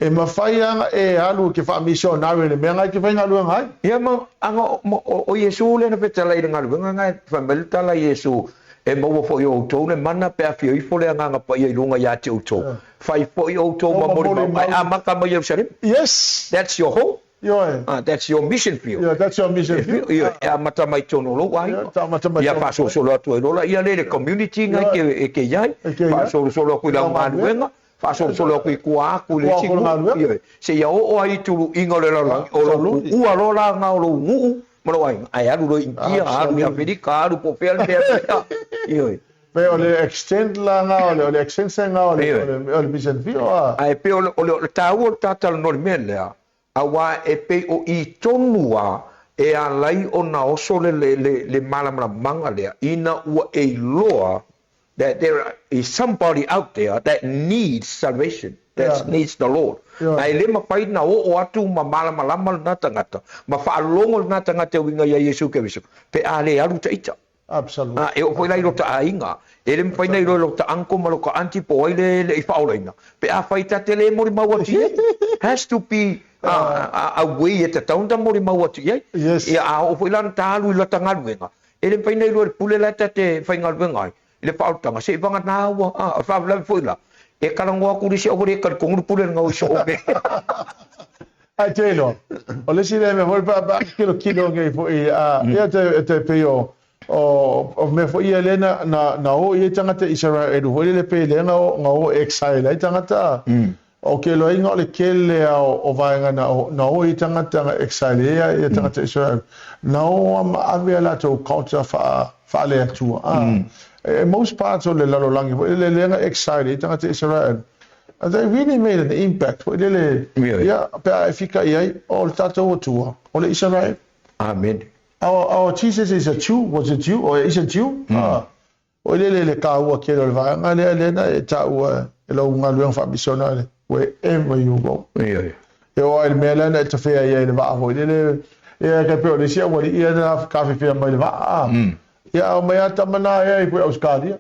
[SPEAKER 1] e mafai lava e alu e te faamisionare i le mea na e te faigaluega ai.
[SPEAKER 2] Ia ma, aga o, o, o Iesu lea na fetalai i le galuega na e fai mai le tala a Iesu, E maua foi e outou le mana pe a fia ifo le Agaga Paia i luga ia te outou. Fai foi outou ma molimau, ae amata mai Ierusalema.
[SPEAKER 1] Yes!
[SPEAKER 2] That's your home.
[SPEAKER 1] Ioe.
[SPEAKER 2] Ah, that's your mission field.
[SPEAKER 1] Yeah, that's your mission field.
[SPEAKER 2] Ioe, e amata mai tonu o lou aiga.
[SPEAKER 1] Ia, amata mai
[SPEAKER 2] Ia
[SPEAKER 1] tonu.
[SPEAKER 2] faasolosolo atu ai loa la ia le le community na e ke e ke i ai.
[SPEAKER 1] E ke i ai.
[SPEAKER 2] Faasolosolo atu i lau galuega, faasolosolo atu i tua atu i le
[SPEAKER 1] Tua
[SPEAKER 2] isi
[SPEAKER 1] atu o le
[SPEAKER 2] nuu.
[SPEAKER 1] galuega.
[SPEAKER 2] Ioe, seia oo ai i tuluiga o le lalolagi, o lou tuua loa la na o lou nuu ma lou aiga, ae alu loa i Initia, alu i Aferika, alu po o fea le mea e fai. Ioe.
[SPEAKER 1] Pei o le extend la na o le o le extension na o le o le mission field.
[SPEAKER 2] Ae pei o le o le taua o le ta talanoa i le mea lea, Aua e pei o i tonu a e alai ona oso le le malamalamaga lea ina ua e iloa that there is somebody out there that needs salvation, that needs the Lord. Ae le mafai na oo atu ma malamalama lena tagata, ma faalogo lena tagata e uiga ia Iesu Keriso, pe a le alu ta ita.
[SPEAKER 1] Absolutely.
[SPEAKER 2] Ā, e oo foi la i lota aiga, e le mafai na iloa e lota uncle ma lota aunty po o ai le le i faaolaina, pe afai ta te le molimau atu i ai. Has to be a, a, a way e tatau ona molimau atu i ai.
[SPEAKER 1] Yes.
[SPEAKER 2] Ia, a oo foi la na ta alu i lata galuega, e le mafai na iloa e le pule la e ta te faigaluega ai, i le faaolataga, se i vagana ua, ā, o le faalavelave foi la, e talanoa atu le isi aua le talitonu le pule lena o i soo mea.
[SPEAKER 1] Ae te iloa, o le isi lea mea foi pe a, pe a tilotilo nei foi, ā, ia te, te pei o, O mea foi ia lea na o i ai tagata Isaraelu foi lele pe lea na o exile ai tagata. O ke loiga o le tele lava o vaega na o i ai tagata na exile ai ia tagata Isaraelu, na o lava ma ave a latou culture faale-Atua. Most parts o le lalolagi foi lele lea na exile ai tagata Isaraelu, they really made an impact foi lele, ia, pe a e fika i ai, o le tatou Atua, o le Isaraelu.
[SPEAKER 2] Amene.
[SPEAKER 1] Our Jesus is a Jew, was a Jew, or is a Jew. O le le kāua tele o le vaega lea lea na e taua e lau galuega faamisionale, wherever you go.
[SPEAKER 2] Ioe.
[SPEAKER 1] E oo ai le mea lea na e tafea ai i le vaa foi lele, ia e pei o le isi aualii ia na tafefea mai le vaa. Ia a omai lava tama na ea i Ausetalia.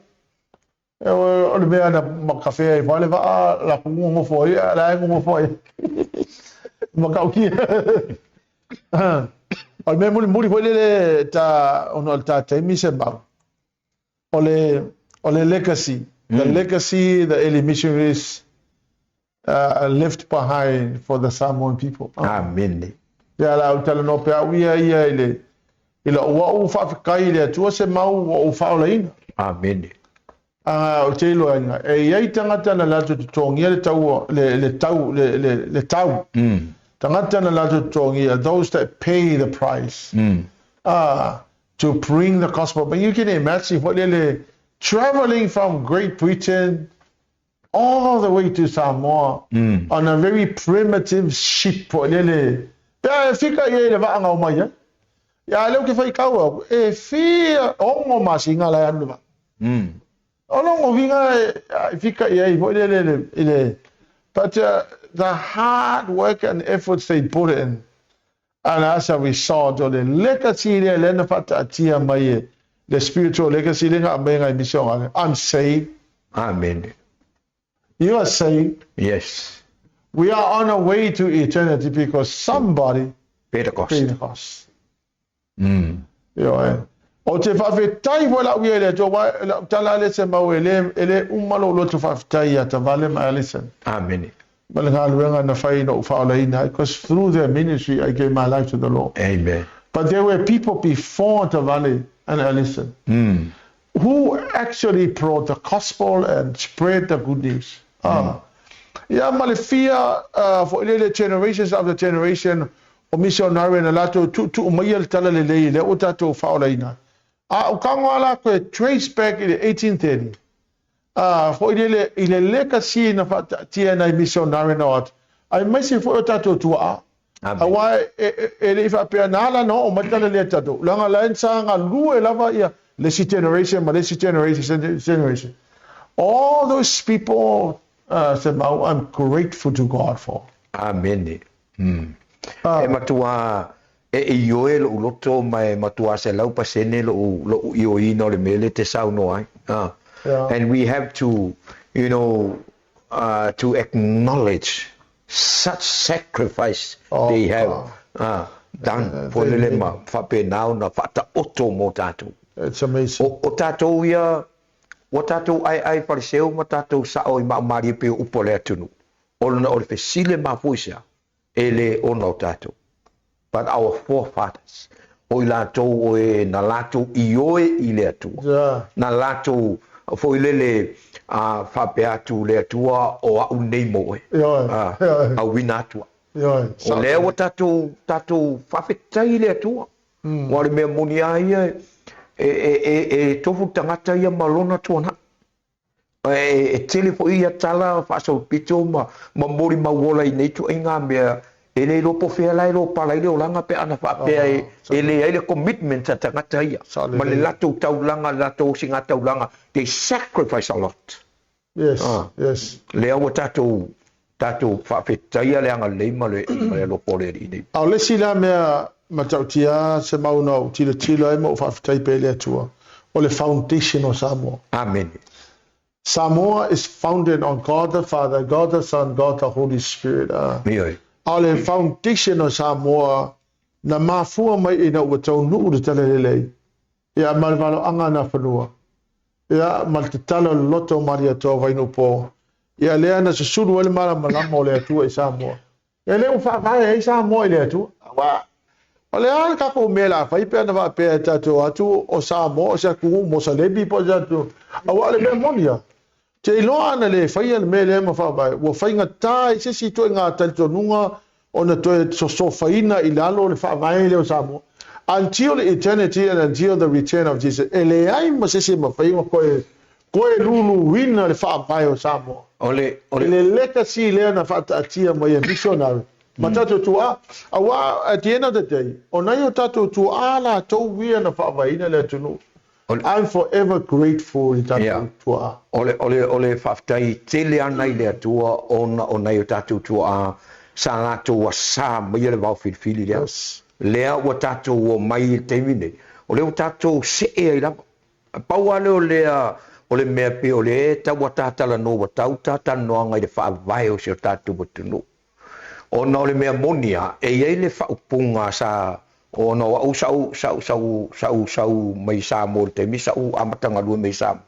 [SPEAKER 1] O le mea na tafea ai foi le vaa, latou nonofo ai, a o la e nonofo ai. Matautia. O le mea mulimuli foi lele ta, ona o le ta taimi se mau, o le, o le legacy, the legacy the early missionaries left behind for the Samoan people.
[SPEAKER 2] Amene.
[SPEAKER 1] Ia la ou talanoa pe au ia ia i le i lou au faafetai i le Atua se mau ua ou faaolaina.
[SPEAKER 2] Amene.
[SPEAKER 1] A o te iloa e i ai tagata na latou totogia le tau le le tau le le le tau. Tagata na latou totogia, those that pay the price. To bring the gospel. But you can imagine foi lele traveling from Great Britain all the way to Samoa on a very primitive ship foi lele. Pe a e fika i ai le vaa na omai ai. Ia lea ou te faitau aku, e fia 6 masina la e alu le vaa. O lona uiga e fika i ai foi lele i le, but the hard work and efforts they put in, and as a result o le legacy lea lea na faataatia mai e le spiritual legacy lea na aumai e nai misionare, I'm saved.
[SPEAKER 2] Amene.
[SPEAKER 1] You are saved.
[SPEAKER 2] Yes.
[SPEAKER 1] We are on our way to eternity because somebody
[SPEAKER 2] paid the cost.
[SPEAKER 1] Paid the cost. Ioe. Ou te faafetai foi lau ia i le Atua, aua lau tala lea se mau e le, e le uma lou loto faafetai ia Tavale ma Allison.
[SPEAKER 2] Amene.
[SPEAKER 1] Ma le galuega na fai na ou faaolaina ai, because through their ministry I gave my life to the Lord.
[SPEAKER 2] Amen.
[SPEAKER 1] But there were people before Tavale and Allison who actually brought the gospel and spread the good news. Ia ma le fia foi lele generations after generation o missionary na latou tuutuu maia le tala lelei lea ua tatou faaolaina ai. A o tago lava latou e trace back i le 1830, foi lele i le legacy na faataatia e nai missionary na o atu, aemaise foi o tatou tuaa. Aua e le i faapea na ala na oo mai le tala lelei a tatou, leaga la e sa galue lava ia le isi generation ma le isi generation, generation. All those people, Semau, I'm grateful to God for.
[SPEAKER 2] Amene. E matua e ioe loʻu loto ma e matua 100% loʻu loʻu ioeina o le mea lea e te saunoa ai. And we have to, you know, to acknowledge such sacrifice they have done foi lele ma faapena ona faataoto mo tatou.
[SPEAKER 1] It's amazing.
[SPEAKER 2] O tatou ia, ua tatou aeae faleseu ma tatou sao i maamalie pei o upu a le atunuu, ona o le fesili e mafua i se a? E le ona o tatou. But our forefathers, o i latou o e na latou ioe i le Atua, na latou foi lele a faapea atu le Atua o a'u nei mo oe, auina atu a'u. O lea ua tatou, tatou faafetai i le Atua. Aua o le mea moni lava ia, e tofu le tagata ia ma lona tuanai. E tele foi ia tala faasolopito ma molimau ola i nei ituaiga mea, e le iloa po o fea la e lopala ai le olaga pe ana faapea e leai le commitment a tagata ia ma le latou taulaga, le latou osigataulaga, they sacrifice a lot.
[SPEAKER 1] Yes, yes.
[SPEAKER 2] Lea ua tatou tatou faafetaia le agalelei ma le alofa o le Alii nei.
[SPEAKER 1] A o le isi la mea matautia se mau na ou tilotilo ai ma ou faafetai pea i le Atua, o le foundation o Samoa.
[SPEAKER 2] Amene.
[SPEAKER 1] Samoa is founded on God the Father, God the Son, God the Holy Spirit. A
[SPEAKER 2] Ioe.
[SPEAKER 1] o le foundation o Samoa na mafua mai ina ua taunuu le Talalelei, ia ma le valoaga na fanua, ia ma le tatalo o le loto o Malietoa Vainuupo, ia lea na susulu ai le malamalama o le Atua i Samoa. Ia lea ua faavae ai Samoa i le Atua. Aua O le a le tatou mea o le a fai pe ana faapea e tatou o atu o Samoa o se atunuu Mosalemi po o se atunuu, aua o le mea moni lava, ou te iloa ana le faia le mea lea ma faavae, ua faigata i se isi ituaiga talitonuga ona toe sosofaina i lalo le faavae lea o Samoa. Until eternity and until the return of Jesus, e leai ma se isi e mafai ona toe toe luluina le faavae o Samoa.
[SPEAKER 2] O le, o le.
[SPEAKER 1] I le legacy lea na faataatia mai e missionary ma tatou tuaa, aua at the end of the day, o nai o tatou tuaa latou ia na faavaeina le atunuu. I'm forever grateful i tatou tuaa.
[SPEAKER 2] O le, o le, o le faafetai tele ana i le Atua ona o nai o tatou tuaa sa latou asā maia le vao filifili lea.
[SPEAKER 1] Yes.
[SPEAKER 2] Lea ua tatou omai i le taimi nei, o lea ua tatou see ai lava. Pau lava lea o lea o le mea pei o lea e tau atatalanoa ua tau ta talanoaga i le faavae o si o tatou atunuu. Ona o le mea moni lava, e i ai le faaupuga sa, ona o au sa ou, sa ou, sa ou, sa ou sau mai Samoa i le taimi sa ou amata galue mai i Samoa,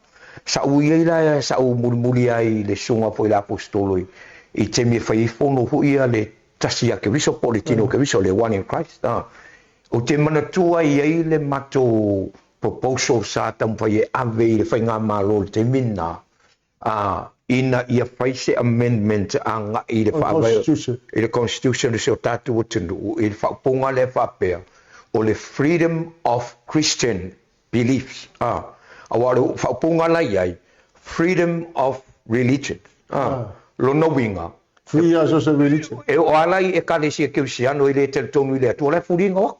[SPEAKER 2] sa ou i ai la, sa ou mulimuli ai i le susuga foi i le Aposetolo i, i taimi e fai ai fono foi ia le Tasi ia Keriso po o le Tino o Keriso, le One in Christ, a. Ou te manatua e i ai le matou proposal sa taumafai e ave i le Faigamalo i le taimi lena, a, ina ia fai se amendment agai i le faavae, i le Constitution o si o tatou atunuu i le faaupuga lea faapea, o le freedom of Christian beliefs, a, aua o le faaupuga la i ai, freedom of religion, a, lona uiga,
[SPEAKER 1] Free as of religion.
[SPEAKER 2] E oo lava la i Ekalesia Kerisiano e le talitonu i le Atua, o la e fuliga o aku.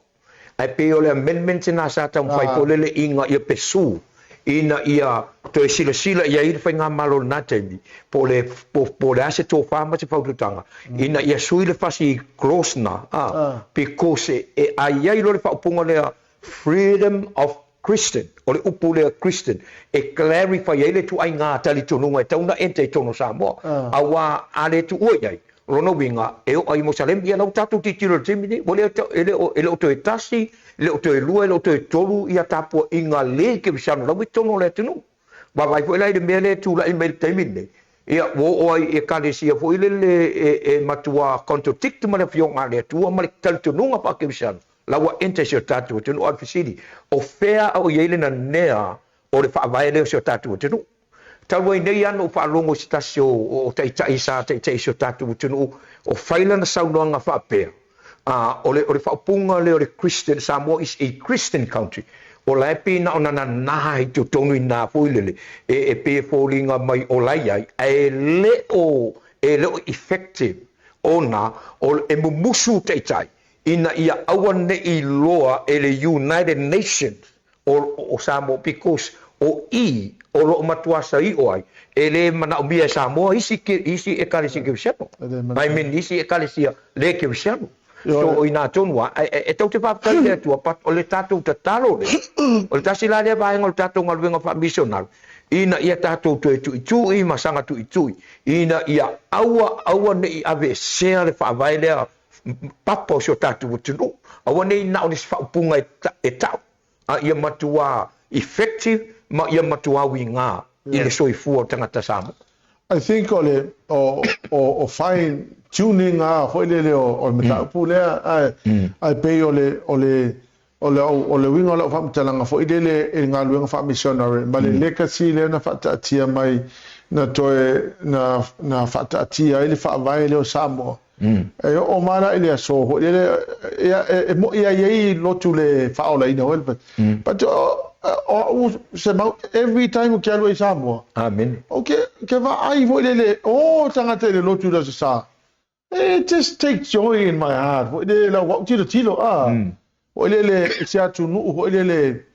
[SPEAKER 2] Ae pei o le amendment lena sa taumafai foi lele ina ia pesu, ina ia toe silasila i ai le Faigamalo i lena taimi, po o le, po, po o le a se tofa ma se fautuataga, ina ia sui le fasi clause lena, a, because e, e ai ai loa le faaupuga lea Freedom of Christian, o le upu lea Christian e clarify ai le ituaiga talitonuga e tatau ona enter i totonu o Samoa. Aua a le tuua i ai, o lona uiga e oo ai i Mosalemi, ia la ua tatou tilotilo i le taimi lenei, ua le, e le o, e le o toe tasi, e le o toe lua, e le o toe tolu ia tapuaiga le kerisiano la ua i totonu o le atunuu. Vaavaai foi la i le mea lea e tulai mai i le taimi lenei, ia ua oo ai i ekalesia foi lele e, e matua contradict ma le Afioga a le Atua ma le talitonuga faakerisiano, la ua enter i si o tatou atunuu. A o le fesili, o fea o i ai le nanea o le faavae lea o si o tatou atunuu? Talu ai nei lava na ou faalogo i se tasi o, o taitai sa taitai i si o tatou atunuu, o fai lana saunoaga faapea, A o le, o le faaupuga lea o le Christian, Samoa is a Christian country, o la e pei na ona nanā i totonu i nā foi lele, e, e pei e foliga mai o la e i ai, ae e le o, e le o effective ona o, e mumusu taitai ina ia aua ne i iloa e le United Nations o, o Samoa because o i o lo o matua saio ai, e le manaomia e Samoa isi, isi ekalesia kerisiano. I mean isi ekalesia le kerisiano. So o inā tonu a, e, e tou te faafetai i le Atua, but o le tatou tatalo lea, o le tasi la lea vaega o le tatou galuega faamisionari, ina ia tatou toe tuitui ma saga tuitui, ina ia aua, aua ne i aveesea le faavae lea papa o si o tatou atunuu. Aua ne i na o nisi faaupuga e tau, a ia matuā effective ma ia matuā uigā i le soifua o tagata Samoa.
[SPEAKER 1] I think o le o o o fine tuning a foi lele o o le mataupu lea ae ae pei o le o le o le o le uiga o lau faamatalaga foi lele i le galuega faa-missionary ma le legacy lea na faataatia mai na toe na na faataatia ai le faavae lea o Samoa. E oo mai la i le aso foi lele, ia, e mo'i ai ai lotu le faaolaina foi le But o au se mau, every time ou te alu ai i Samoa,
[SPEAKER 2] Amene.
[SPEAKER 1] Ou te, te vaai foi lele, o tagata i le lotu i le Aso Sa. It just take joy in my heart foi lele lau au tilotilo, a. Foi lele i se atunuu foi lele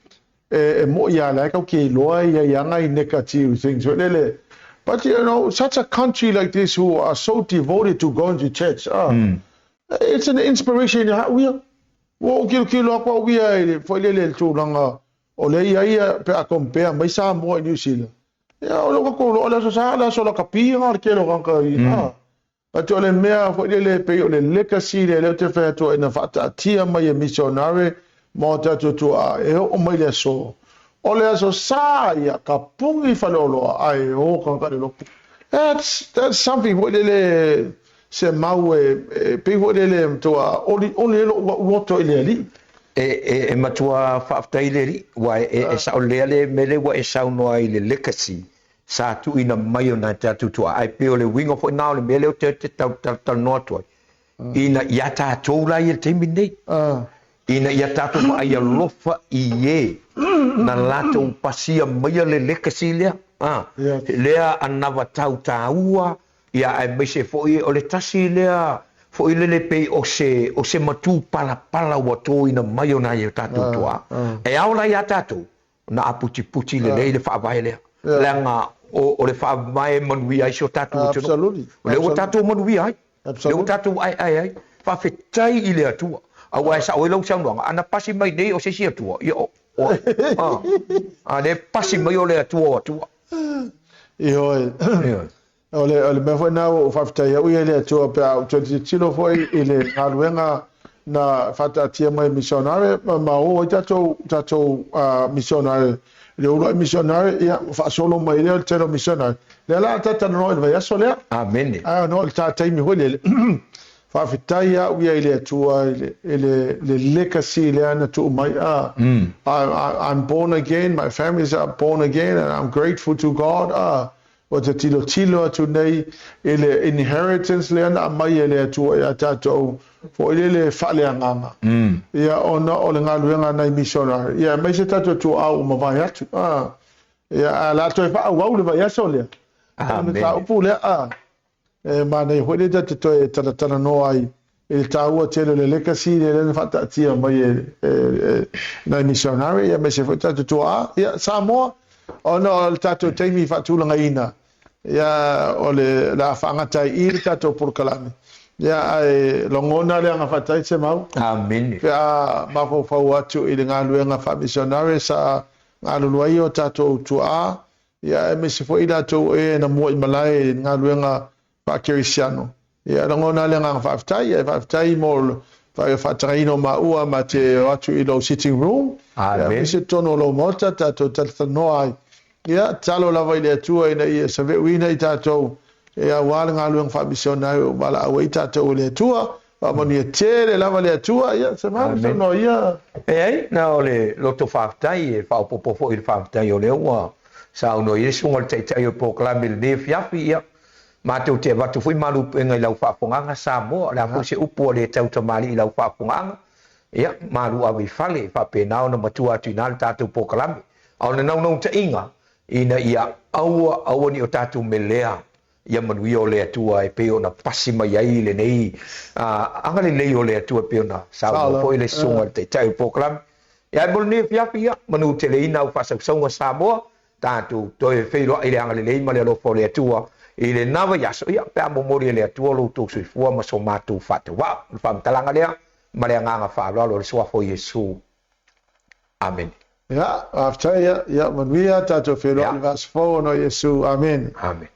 [SPEAKER 1] e mo'i a la e kau ke iloa ia i anga i negative things foi lele. But you know, such a country like this who are so devoted to going to church, ah, it's an inspiration ia au ia. Ua ou kilokilo aku au ia i le foi lele i le tulaga o lea ia ia pe a compare mai Samoa i New Zealand. Ia o le tatou loa o le Aso Sa, o le aso lakapi lena o le tele o tagata i, ah. But o le mea foi lele e pei o le legacy lea lea ou te fai atu ai na faataatia mai e missionary ma o tatou tuaa e oo mai le aso. O le aso sa ia ka pungi faleoloa ae o tagata i le lotu. That's, that's something foi lele se mau e, e pei foi lele matua oli oli ai lou loto i le Alii.
[SPEAKER 2] E, e, e matua faafetai le Alii, ua e, e, e sao lelei le mea lea ua e saunoa ai i le legacy sa tuuina mai e nai tatou tuaa, ae pei o le uiga foi lena o le mea lea ou te, te talanoa atu ai, ina ia tatou la ia i le taimi lenei, ina ia tatou vaai alofa i e na latou pasia maia le legacy lea, a, lea anavatau taua, ia aemaise foi o le tasi lea foi lele pei o se, o se matupalapala ua toina mai o nai o tatou tuaa. E ao la ia tatou ona aputiputi lelei le faavae lea, leaga o, o le faavae e manuia ai si o tatou atunuu. O lea ua tatou manuia ai, lea ua tatou aeae ai. Faafetai i le Atua. Aua e sao ai lau saunoaga, ana pasi mai nei o se isi Atua, ia o, o, a, a lea e pasi mai o le Atua o Atua.
[SPEAKER 1] Ioe. Ioe. O le, o le mea foi lena ua ou faafetai au ia i le Atua pe a ou toe tilotilo foi i le galuega na faataatia mai e misionare ma, ma o ai tatou, tatou uh, misionare le uluai misionare, ia, faasolo mai lea o le tele o misionare. Lea la a talanoa i le vaiaso lea.
[SPEAKER 2] Amene.
[SPEAKER 1] Ae ona o le ta taimi foi lele. Faafetai au ia i le Atua i le, i le, le legacy lea na tuu mai. Ah, mm. I, I, I'm born again, my families are born again and I'm grateful to God. Ah, Ua te tilotilo atu nei i le inheritance lea na aumai e le Atua ia tatou foi lele faaleagaga, ia ona o le galuega a nai missionary, ia aemaise tatou tuaau ua mavae atu, a, ia ae o le a toe faaauau le vaiaso lea. O le mataupu lea, a, e manaia foi lea tatou te toe talatalanoa ai i le taua tele o le legacy lea na faataatia mai e, e, e nai missionary, ia aemaise foi tatou tuaa, ia Samoa, ona o le tatou taimi faatulagaina, ia o le, le a faagata ai i le tatou polokalame, ia ae lagona le aga faafetai Semau.
[SPEAKER 2] Amene.
[SPEAKER 1] Pe a mafaufau atu i le galuega faa-missionary sa galulue ai o tatou tuaa, ia aemaise foi i latou e na mua i malae i le galuega faa-kerisiano. Ia, e lagona le agaga faafetai, ae faafetai mo le faatagaina o maua ma te o atu i lou sitting room.
[SPEAKER 2] Amen.
[SPEAKER 1] Aemaise totonu o lou maota tatou talatalanoa ai. Ia, tatalo lava i le Atua ina ia saveuina i tatou e aua le galuega faamisionari ua valaau ai tatou e le Atua. Faamanuia tele lava le Atua. Ia, se malu saunoa ia.
[SPEAKER 2] Leai, na o le loto faafetai e faaopoopo foi i le faafetai o lea ua saunoa i ai le Susuga i le Taitai o le Polokalame i lenei afiafi. Ia, Matou te avatu foi malupuega i lau faafogaaga Samoa, o le a foi se upu ua le tautamalii i lau faafogaaga, ia, malu ave i fale, e faapena ona matua atu i ina le tatou polokalame. A o le naunautaiga, ina ia aua, aua ne i o tatou melea ia manuia o le Atua e pei ona pasi mai ai lenei agalelei o le Atua e pei ona saunoa foi le Susuga i le Taitai o le polokalame. Ia, ae mo lenei afiafi, ia, manuteleina au faasausauga Samoa, Tatou toe feiloai i le agalelei ma le alofa o le Atua i lena vaiaso, ia, pe a momoli e le Atua lo outou soifua ma so matou faatauvaa. O le faamatalaga lea ma le agaga faaaloalo o le Suafa o Iesu. Amene.
[SPEAKER 1] Ia, faafetai, ia, ia manuia, tatou feiloai i le vaiaso fou ona o Iesu. Amene.
[SPEAKER 2] Amene.